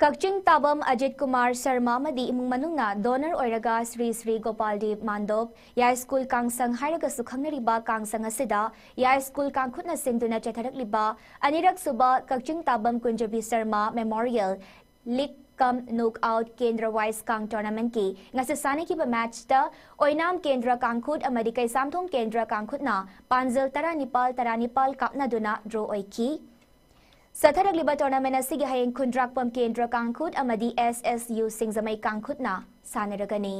ꯀꯛꯆꯤꯡ ꯇꯥꯕꯝ ꯑꯖꯤꯠ ꯀꯨꯃꯥꯔ ꯁꯔꯃ ꯑꯃꯗꯤ ꯏꯃꯨꯡ ꯃꯅꯨꯡꯅ ꯗꯣꯅꯔ ꯑꯣꯏꯔꯒ ꯁ꯭ꯔꯤ ꯁ꯭ꯔꯤ ꯒꯣꯄꯥꯜꯗꯦꯕ ꯃꯥꯟꯗꯣꯞ ꯌꯥꯏꯁ꯭ꯀꯨꯜ ꯀꯥꯡꯁꯪ ꯍꯥꯏꯔꯒꯁꯨ ꯈꯪꯅꯔꯤꯕ ꯀꯥꯡꯁꯪ ꯑꯁꯤꯗ ꯌꯥꯏꯁ꯭ꯀꯨꯜ ꯀꯥꯡꯈꯨꯠꯅ ꯁꯤꯟꯗꯨꯅ ꯆꯠꯊꯔꯛꯂꯤꯕ ꯑꯅꯤꯔꯛ ꯁꯨꯕ ꯀꯛꯆꯤꯡ ꯇꯥꯕꯝ ꯀꯨꯟꯖꯕꯤ ꯁꯔꯃ ꯃꯦꯃꯣꯔꯤꯌꯦꯜ ꯂꯤꯒ ꯀꯝ ꯅꯣꯛ ꯑꯥꯎꯠ ꯀꯦꯟꯗ꯭ꯔ ꯋꯥꯏꯁ ꯀꯥꯡ ꯇꯣꯔꯅꯥꯃꯦꯟꯠꯀꯤ ꯉꯁꯤ ꯁꯥꯟꯅꯈꯤꯕ ꯃꯦꯆꯇ ꯑꯣꯏꯅꯥꯝ ꯀꯦꯟꯗ꯭ꯔ ꯀꯥꯡꯈꯨꯠ ꯑꯃꯗꯤ ꯀꯩꯁꯥꯝꯊꯣꯡ ꯀꯦꯟꯗ꯭ꯔ ꯀꯥꯡꯈꯨꯠꯅ ꯄꯥꯟꯖꯜ ꯇꯔꯥꯅꯤꯄꯥꯜ ꯇꯔꯥꯅꯤꯄꯥꯜ ꯀꯥꯞꯅꯗꯨꯅ ꯗ꯭ꯔꯣ ꯑꯣꯏꯈꯤ꯫ ꯆꯠꯊꯔꯛꯂꯤꯕ ꯇꯣꯔꯅꯥꯃꯦꯟꯠ ꯑꯁꯤꯒꯤ ꯍꯌꯦꯡ ꯈꯨꯟꯗ꯭ꯔꯥꯛꯄꯝ ꯀꯦꯟꯗ꯭ꯔ ꯀꯥꯡꯈꯨꯠ ꯑꯃꯗꯤ ꯑꯦꯁ ꯑꯦꯁ ꯌꯨ ꯁꯤꯡꯖꯃꯩ ꯀꯥꯡꯈꯨꯠꯅ ꯁꯥꯟꯅꯔꯒꯅꯤ꯫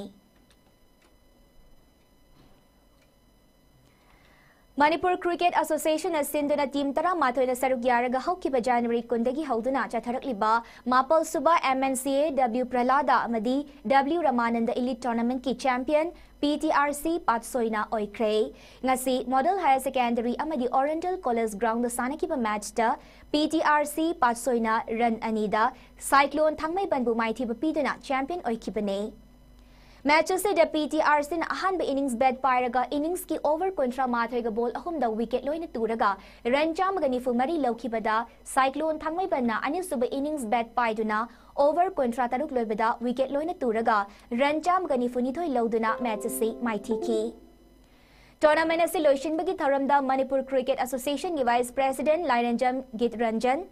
ꯃꯅꯤꯄꯨꯔ ꯀ꯭ꯔꯤꯀꯦꯠ ꯑꯦꯁꯣꯁꯤꯌꯦꯁꯟꯅ ꯁꯤꯟꯗꯨꯅ ꯇꯤꯝ ꯇꯔꯥꯃꯥꯊꯣꯏꯅ ꯁꯔꯨꯛ ꯌꯥꯔꯒ ꯍꯧꯈꯤꯕ ꯖꯅꯋꯥꯔꯤ ꯀꯨꯟꯗꯒꯤ ꯍꯧꯗꯨꯅ ꯆꯠꯊꯔꯛꯂꯤꯕ ꯃꯥꯄꯜ ꯁꯨꯕ ꯑꯦꯝ ꯑꯦꯟ ꯁꯤ ꯑꯦ ꯗꯕ꯭ꯂꯤꯎ ꯄ꯭ꯔꯍꯂꯥꯗ ꯑꯃꯗꯤ ꯗꯕ꯭ꯂꯤꯎ ꯔꯃꯥꯅꯟꯗ ꯏꯂꯤꯠ ꯇꯣꯔꯅꯥꯃꯦꯟꯠꯀꯤ champion P T R C ꯄꯥꯠꯁꯣꯏꯅ ꯑꯣꯏꯈ꯭ꯔꯦ꯫ ꯉꯁꯤ ꯃꯣꯗꯦꯜ ꯍꯥꯌꯔ ꯁꯦꯀꯦꯟꯗꯔꯤ ꯑꯃꯗꯤ ꯑꯣꯔꯤꯌꯦꯟꯇꯦꯜ ꯀꯣꯂꯦꯖ ꯒ꯭ꯔꯥꯎꯟꯗ ꯁꯥꯟꯅꯈꯤꯕ ꯃꯦꯆꯇ ꯄꯤ ꯇꯤ ꯑꯥꯔ ꯁꯤ ꯄꯥꯠꯁꯣꯏꯅ ꯔꯟ ꯑꯅꯤꯗ ꯁꯥꯏꯀ꯭ꯂꯣꯟ ꯊꯥꯡꯃꯩꯕꯟꯕꯨ ꯃꯥꯏꯊꯤꯕ ꯄꯤꯗꯨꯅ ꯆꯦꯝꯄꯤꯌꯟ ꯑꯣꯏꯈꯤꯕꯅꯦ꯫ ꯃꯦꯆ ꯑꯁꯤꯗ ꯄꯤ ꯇꯤ ꯑꯥꯔ ꯁꯤꯅ ꯑꯍꯥꯟꯕ ꯏꯅꯤꯡꯁ ꯕꯦꯠ ꯄꯥꯏꯔꯒ ꯏꯅꯤꯡꯁꯀꯤ ꯑꯣꯚꯔ ꯀꯨꯟꯊ꯭ꯔꯥ ꯃꯥꯊꯣꯏꯒ ꯕꯣꯜ ꯑꯍꯨꯝꯗ ꯋꯤꯀꯦꯠ ꯂꯣꯏꯅ ꯇꯨꯔꯒ ꯔꯟ ꯆꯥꯝꯃꯒ ꯅꯤꯐꯨ ꯃꯔꯤ ꯂꯧꯈꯤꯕꯗ ꯁꯥꯏꯀ꯭ꯂꯣꯟ ꯊꯥꯡꯃꯩꯕꯟꯅ ꯑꯅꯤꯁꯨꯕ ꯏꯅꯤꯡꯁ ꯕꯦꯠ ꯄꯥꯏꯗꯨꯅ ꯑꯣꯚꯔ ꯀꯨꯟꯊ꯭ꯔꯥ ꯇꯔꯨꯛ ꯂꯣꯏꯕꯗ ꯋꯤꯀꯦꯠ ꯂꯣꯏꯅ ꯇꯨꯔꯒ ꯔꯟ ꯆꯥꯝꯃꯒ ꯅꯤꯐꯨ ꯅꯤꯊꯣꯏ ꯂꯧꯗꯨꯅ ꯃꯦꯆ ꯑꯁꯤ ꯃꯥꯏꯊꯤꯈꯤ꯫ ꯇꯣꯔꯅꯥꯃꯦꯟꯠ ꯑꯁꯤ ꯂꯣꯏꯁꯤꯟꯕꯒꯤ ꯊꯧꯔꯝꯗ ꯃꯅꯤꯄꯨꯔ ꯀ꯭ꯔꯤꯀꯦꯠ ꯑꯦꯁꯣꯁꯤꯌꯦꯁꯟꯒꯤ vice president Lairenjam Gitranjan,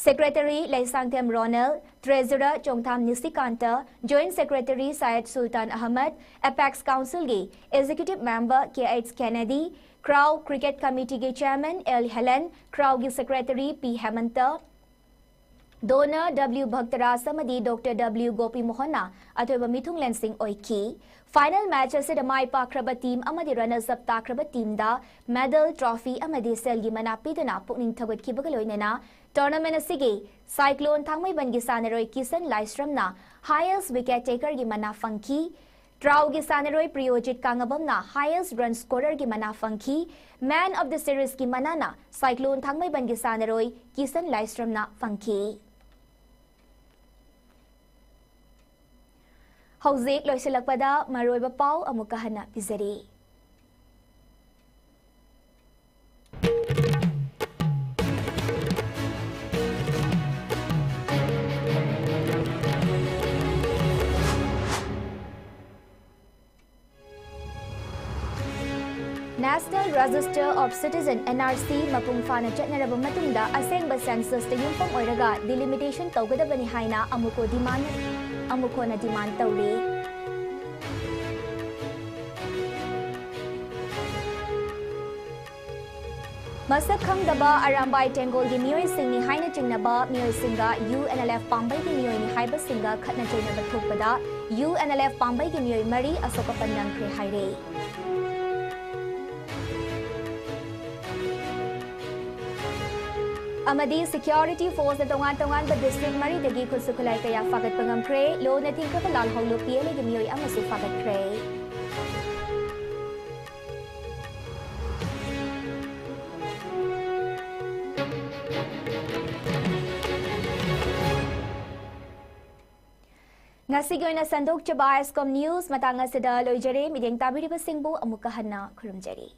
secretary Leishangthem Ronel, treasurer Chongtham Nishikanta, joint secretary Sayed Sultan Ahmad, apex ꯀꯥꯎꯟꯁꯤꯜꯒꯤ executive member K H Kennedy, ꯈ꯭ꯔꯥꯎ ꯀ꯭ꯔꯤꯀꯦꯠ ꯀꯃꯤꯇꯤꯒꯤ ꯆꯦꯌꯔꯃꯦꯟ ꯑꯦꯜ ꯍꯦꯂꯦꯟ, ꯈ꯭ꯔꯥꯎꯒꯤ secretary P Hemanta, donor W Bhaktaraj ꯑꯃꯗꯤ ꯗꯣꯛꯇꯔ ꯗꯕ꯭ꯂꯤꯎ ꯒꯣꯄꯤ ꯃꯣꯍꯟꯅ ꯑꯊꯣꯏꯕ ꯃꯤꯊꯨꯡꯂꯦꯟꯁꯤꯡ ꯑꯣꯏꯈꯤ꯫ ꯐꯥꯏꯅꯦꯜ ꯃꯦꯆ ꯑꯁꯤꯗ ꯃꯥꯏ ꯄꯥꯛꯈ꯭ꯔꯕ ꯇꯤꯝ ꯑꯃꯗꯤ ꯔꯅꯔꯁ ꯑꯞ ꯇꯥꯈ꯭ꯔꯕ ꯇꯤꯝꯗ ꯃꯦꯗꯜ, ꯇ꯭ꯔꯣꯐꯤ ꯑꯃꯗꯤ ꯁꯦꯜꯒꯤ ꯃꯅꯥ ꯄꯤꯗꯨꯅ ꯄꯨꯛꯅꯤꯡ ꯊꯧꯒꯠꯈꯤꯕꯒ ꯂꯣꯏꯅꯅ ꯇꯣꯔꯅꯥꯃꯦꯟ ꯑꯁꯤꯒꯤ ꯁꯥꯏꯀ꯭ꯂꯣꯟ ꯊꯥꯡꯃꯩꯕꯟꯒꯤ ꯁꯥꯟꯅꯔꯣꯏ ꯀꯤꯁꯟ ꯂꯥꯏꯁ꯭ꯔꯝꯅ ꯍꯥꯏꯌꯦꯁ ꯋꯤꯀꯦꯠ ꯇꯦꯀꯔꯒꯤ ꯃꯅꯥ ꯐꯪꯈꯤ꯫ ꯇ꯭ꯔꯥꯎꯒꯤ ꯁꯥꯟꯅꯔꯣꯏ ꯄ꯭ꯔꯤꯌꯣꯖꯤꯠ ꯀꯥꯉꯕꯝꯅ ꯍꯥꯏꯌꯦꯁ ꯔꯟ ꯁ꯭ꯀꯣꯔꯔꯒꯤ ꯃꯅꯥ ꯐꯪꯈꯤ꯫ ꯃꯦꯟ ꯑꯣꯐ ꯗ ꯁꯤꯔꯤꯖꯀꯤ ꯃꯅꯥꯅ ꯁꯥꯏꯀ꯭ꯂꯣꯟ ꯊꯥꯡꯃꯩꯕꯟꯒꯤ ꯁꯥꯟꯅꯔꯣꯏ ꯀꯤꯁꯟ ꯂꯥꯏꯁ꯭ꯔꯝꯅ ꯐꯪꯈꯤ꯫ ꯍꯧꯖꯤꯛ ꯂꯣꯏꯁꯤꯜꯂꯛꯄꯗ ꯃꯔꯨꯑꯣꯏꯕ ꯄꯥꯎ ꯑꯃꯨꯛꯀ ꯍꯟꯅ ꯄꯤꯖꯔꯤ꯫ National Register of Citizen, N R C, ꯃꯄꯨꯡ ꯐꯥꯅ ꯆꯠꯅꯔꯕ ꯃꯇꯨꯡꯗ ꯑꯁꯦꯡꯕ ꯁꯦꯟꯁꯁꯇ ꯌꯨꯝꯐꯝ ꯑꯣꯏꯔꯒ ꯗꯤꯂꯤꯃꯤꯇꯦꯁꯟ ꯇꯧꯒꯗꯕꯅꯤ ꯍꯥꯏꯅ ꯑꯃꯨꯀꯣ ꯗꯤꯃꯥꯟ, ꯑꯃꯨꯀꯣꯅ ꯗꯤꯃꯥꯟ ꯇꯧꯔꯤ꯫ ꯃꯁꯛ ꯈꯪꯗꯕ ꯑꯔꯥꯝꯕꯥꯏ ꯇꯦꯡꯒꯣꯜꯒꯤ ꯃꯤꯑꯣꯏꯁꯤꯡꯅꯤ ꯍꯥꯏꯅ ꯆꯤꯡꯅꯕ ꯃꯤꯑꯣꯏꯁꯤꯡꯒ ꯌꯨ ꯑꯦꯟ ꯑꯦꯜ ꯑꯦꯐ ꯄꯥꯝꯕꯩꯒꯤ ꯃꯤꯑꯣꯏꯅꯤ ꯍꯥꯏꯕꯁꯤꯡꯒ ꯈꯠꯅ ꯆꯩꯅꯕ ꯊꯣꯛꯄꯗ ꯌꯨ ꯑꯦꯟ ꯑꯦꯜ ꯑꯦꯐ ꯄꯥꯝꯕꯩꯒꯤ ꯃꯤꯑꯣꯏ ꯃꯔꯤ ꯑꯁꯣꯛ ꯑꯄꯟ ꯅꯪꯈ꯭ꯔꯦ ꯍꯥꯏꯔꯦ꯫ ꯑꯃꯗꯤ ꯁꯦꯀ꯭ꯌꯨꯔꯤꯇꯤ ꯐꯣꯔꯁꯅ ꯇꯣꯉꯥꯟ ꯇꯣꯉꯥꯟꯕ ꯗꯤꯁꯇ꯭ꯔꯤꯛ ꯃꯔꯤꯗꯒꯤ ꯈꯨꯠꯁꯨ ꯈꯨꯠꯂꯥꯏ ꯀꯌꯥ ꯐꯥꯒꯠꯄ ꯉꯝꯈ꯭ꯔꯦ꯫ ꯂꯣꯟꯅ ꯊꯤꯡꯈ꯭ꯔꯕ ꯂꯥꯜꯍꯧꯂꯨꯞ ꯄꯤ ꯑꯦꯜ ꯑꯦꯒꯤ ꯃꯤꯑꯣꯏ ꯑꯃꯁꯨ ꯐꯥꯒꯠꯈ꯭ꯔꯦ꯫ ꯉꯁꯤꯒꯤ ꯑꯣꯏꯅ ꯁꯟꯗꯣꯛꯆꯕ ꯑꯥꯏꯁꯀꯣꯝ ꯅ꯭ꯌꯨꯁ ꯃꯇꯥꯡ ꯑꯁꯤꯗ ꯂꯣꯏꯖꯔꯦ꯫ ꯃꯤꯠꯌꯦꯡ ꯇꯥꯕꯤꯔꯤꯕꯁꯤꯡꯕꯨ ꯑꯃꯨꯛꯀ ꯍꯟꯅ ꯈꯨꯔꯨꯝꯖꯔꯤ꯫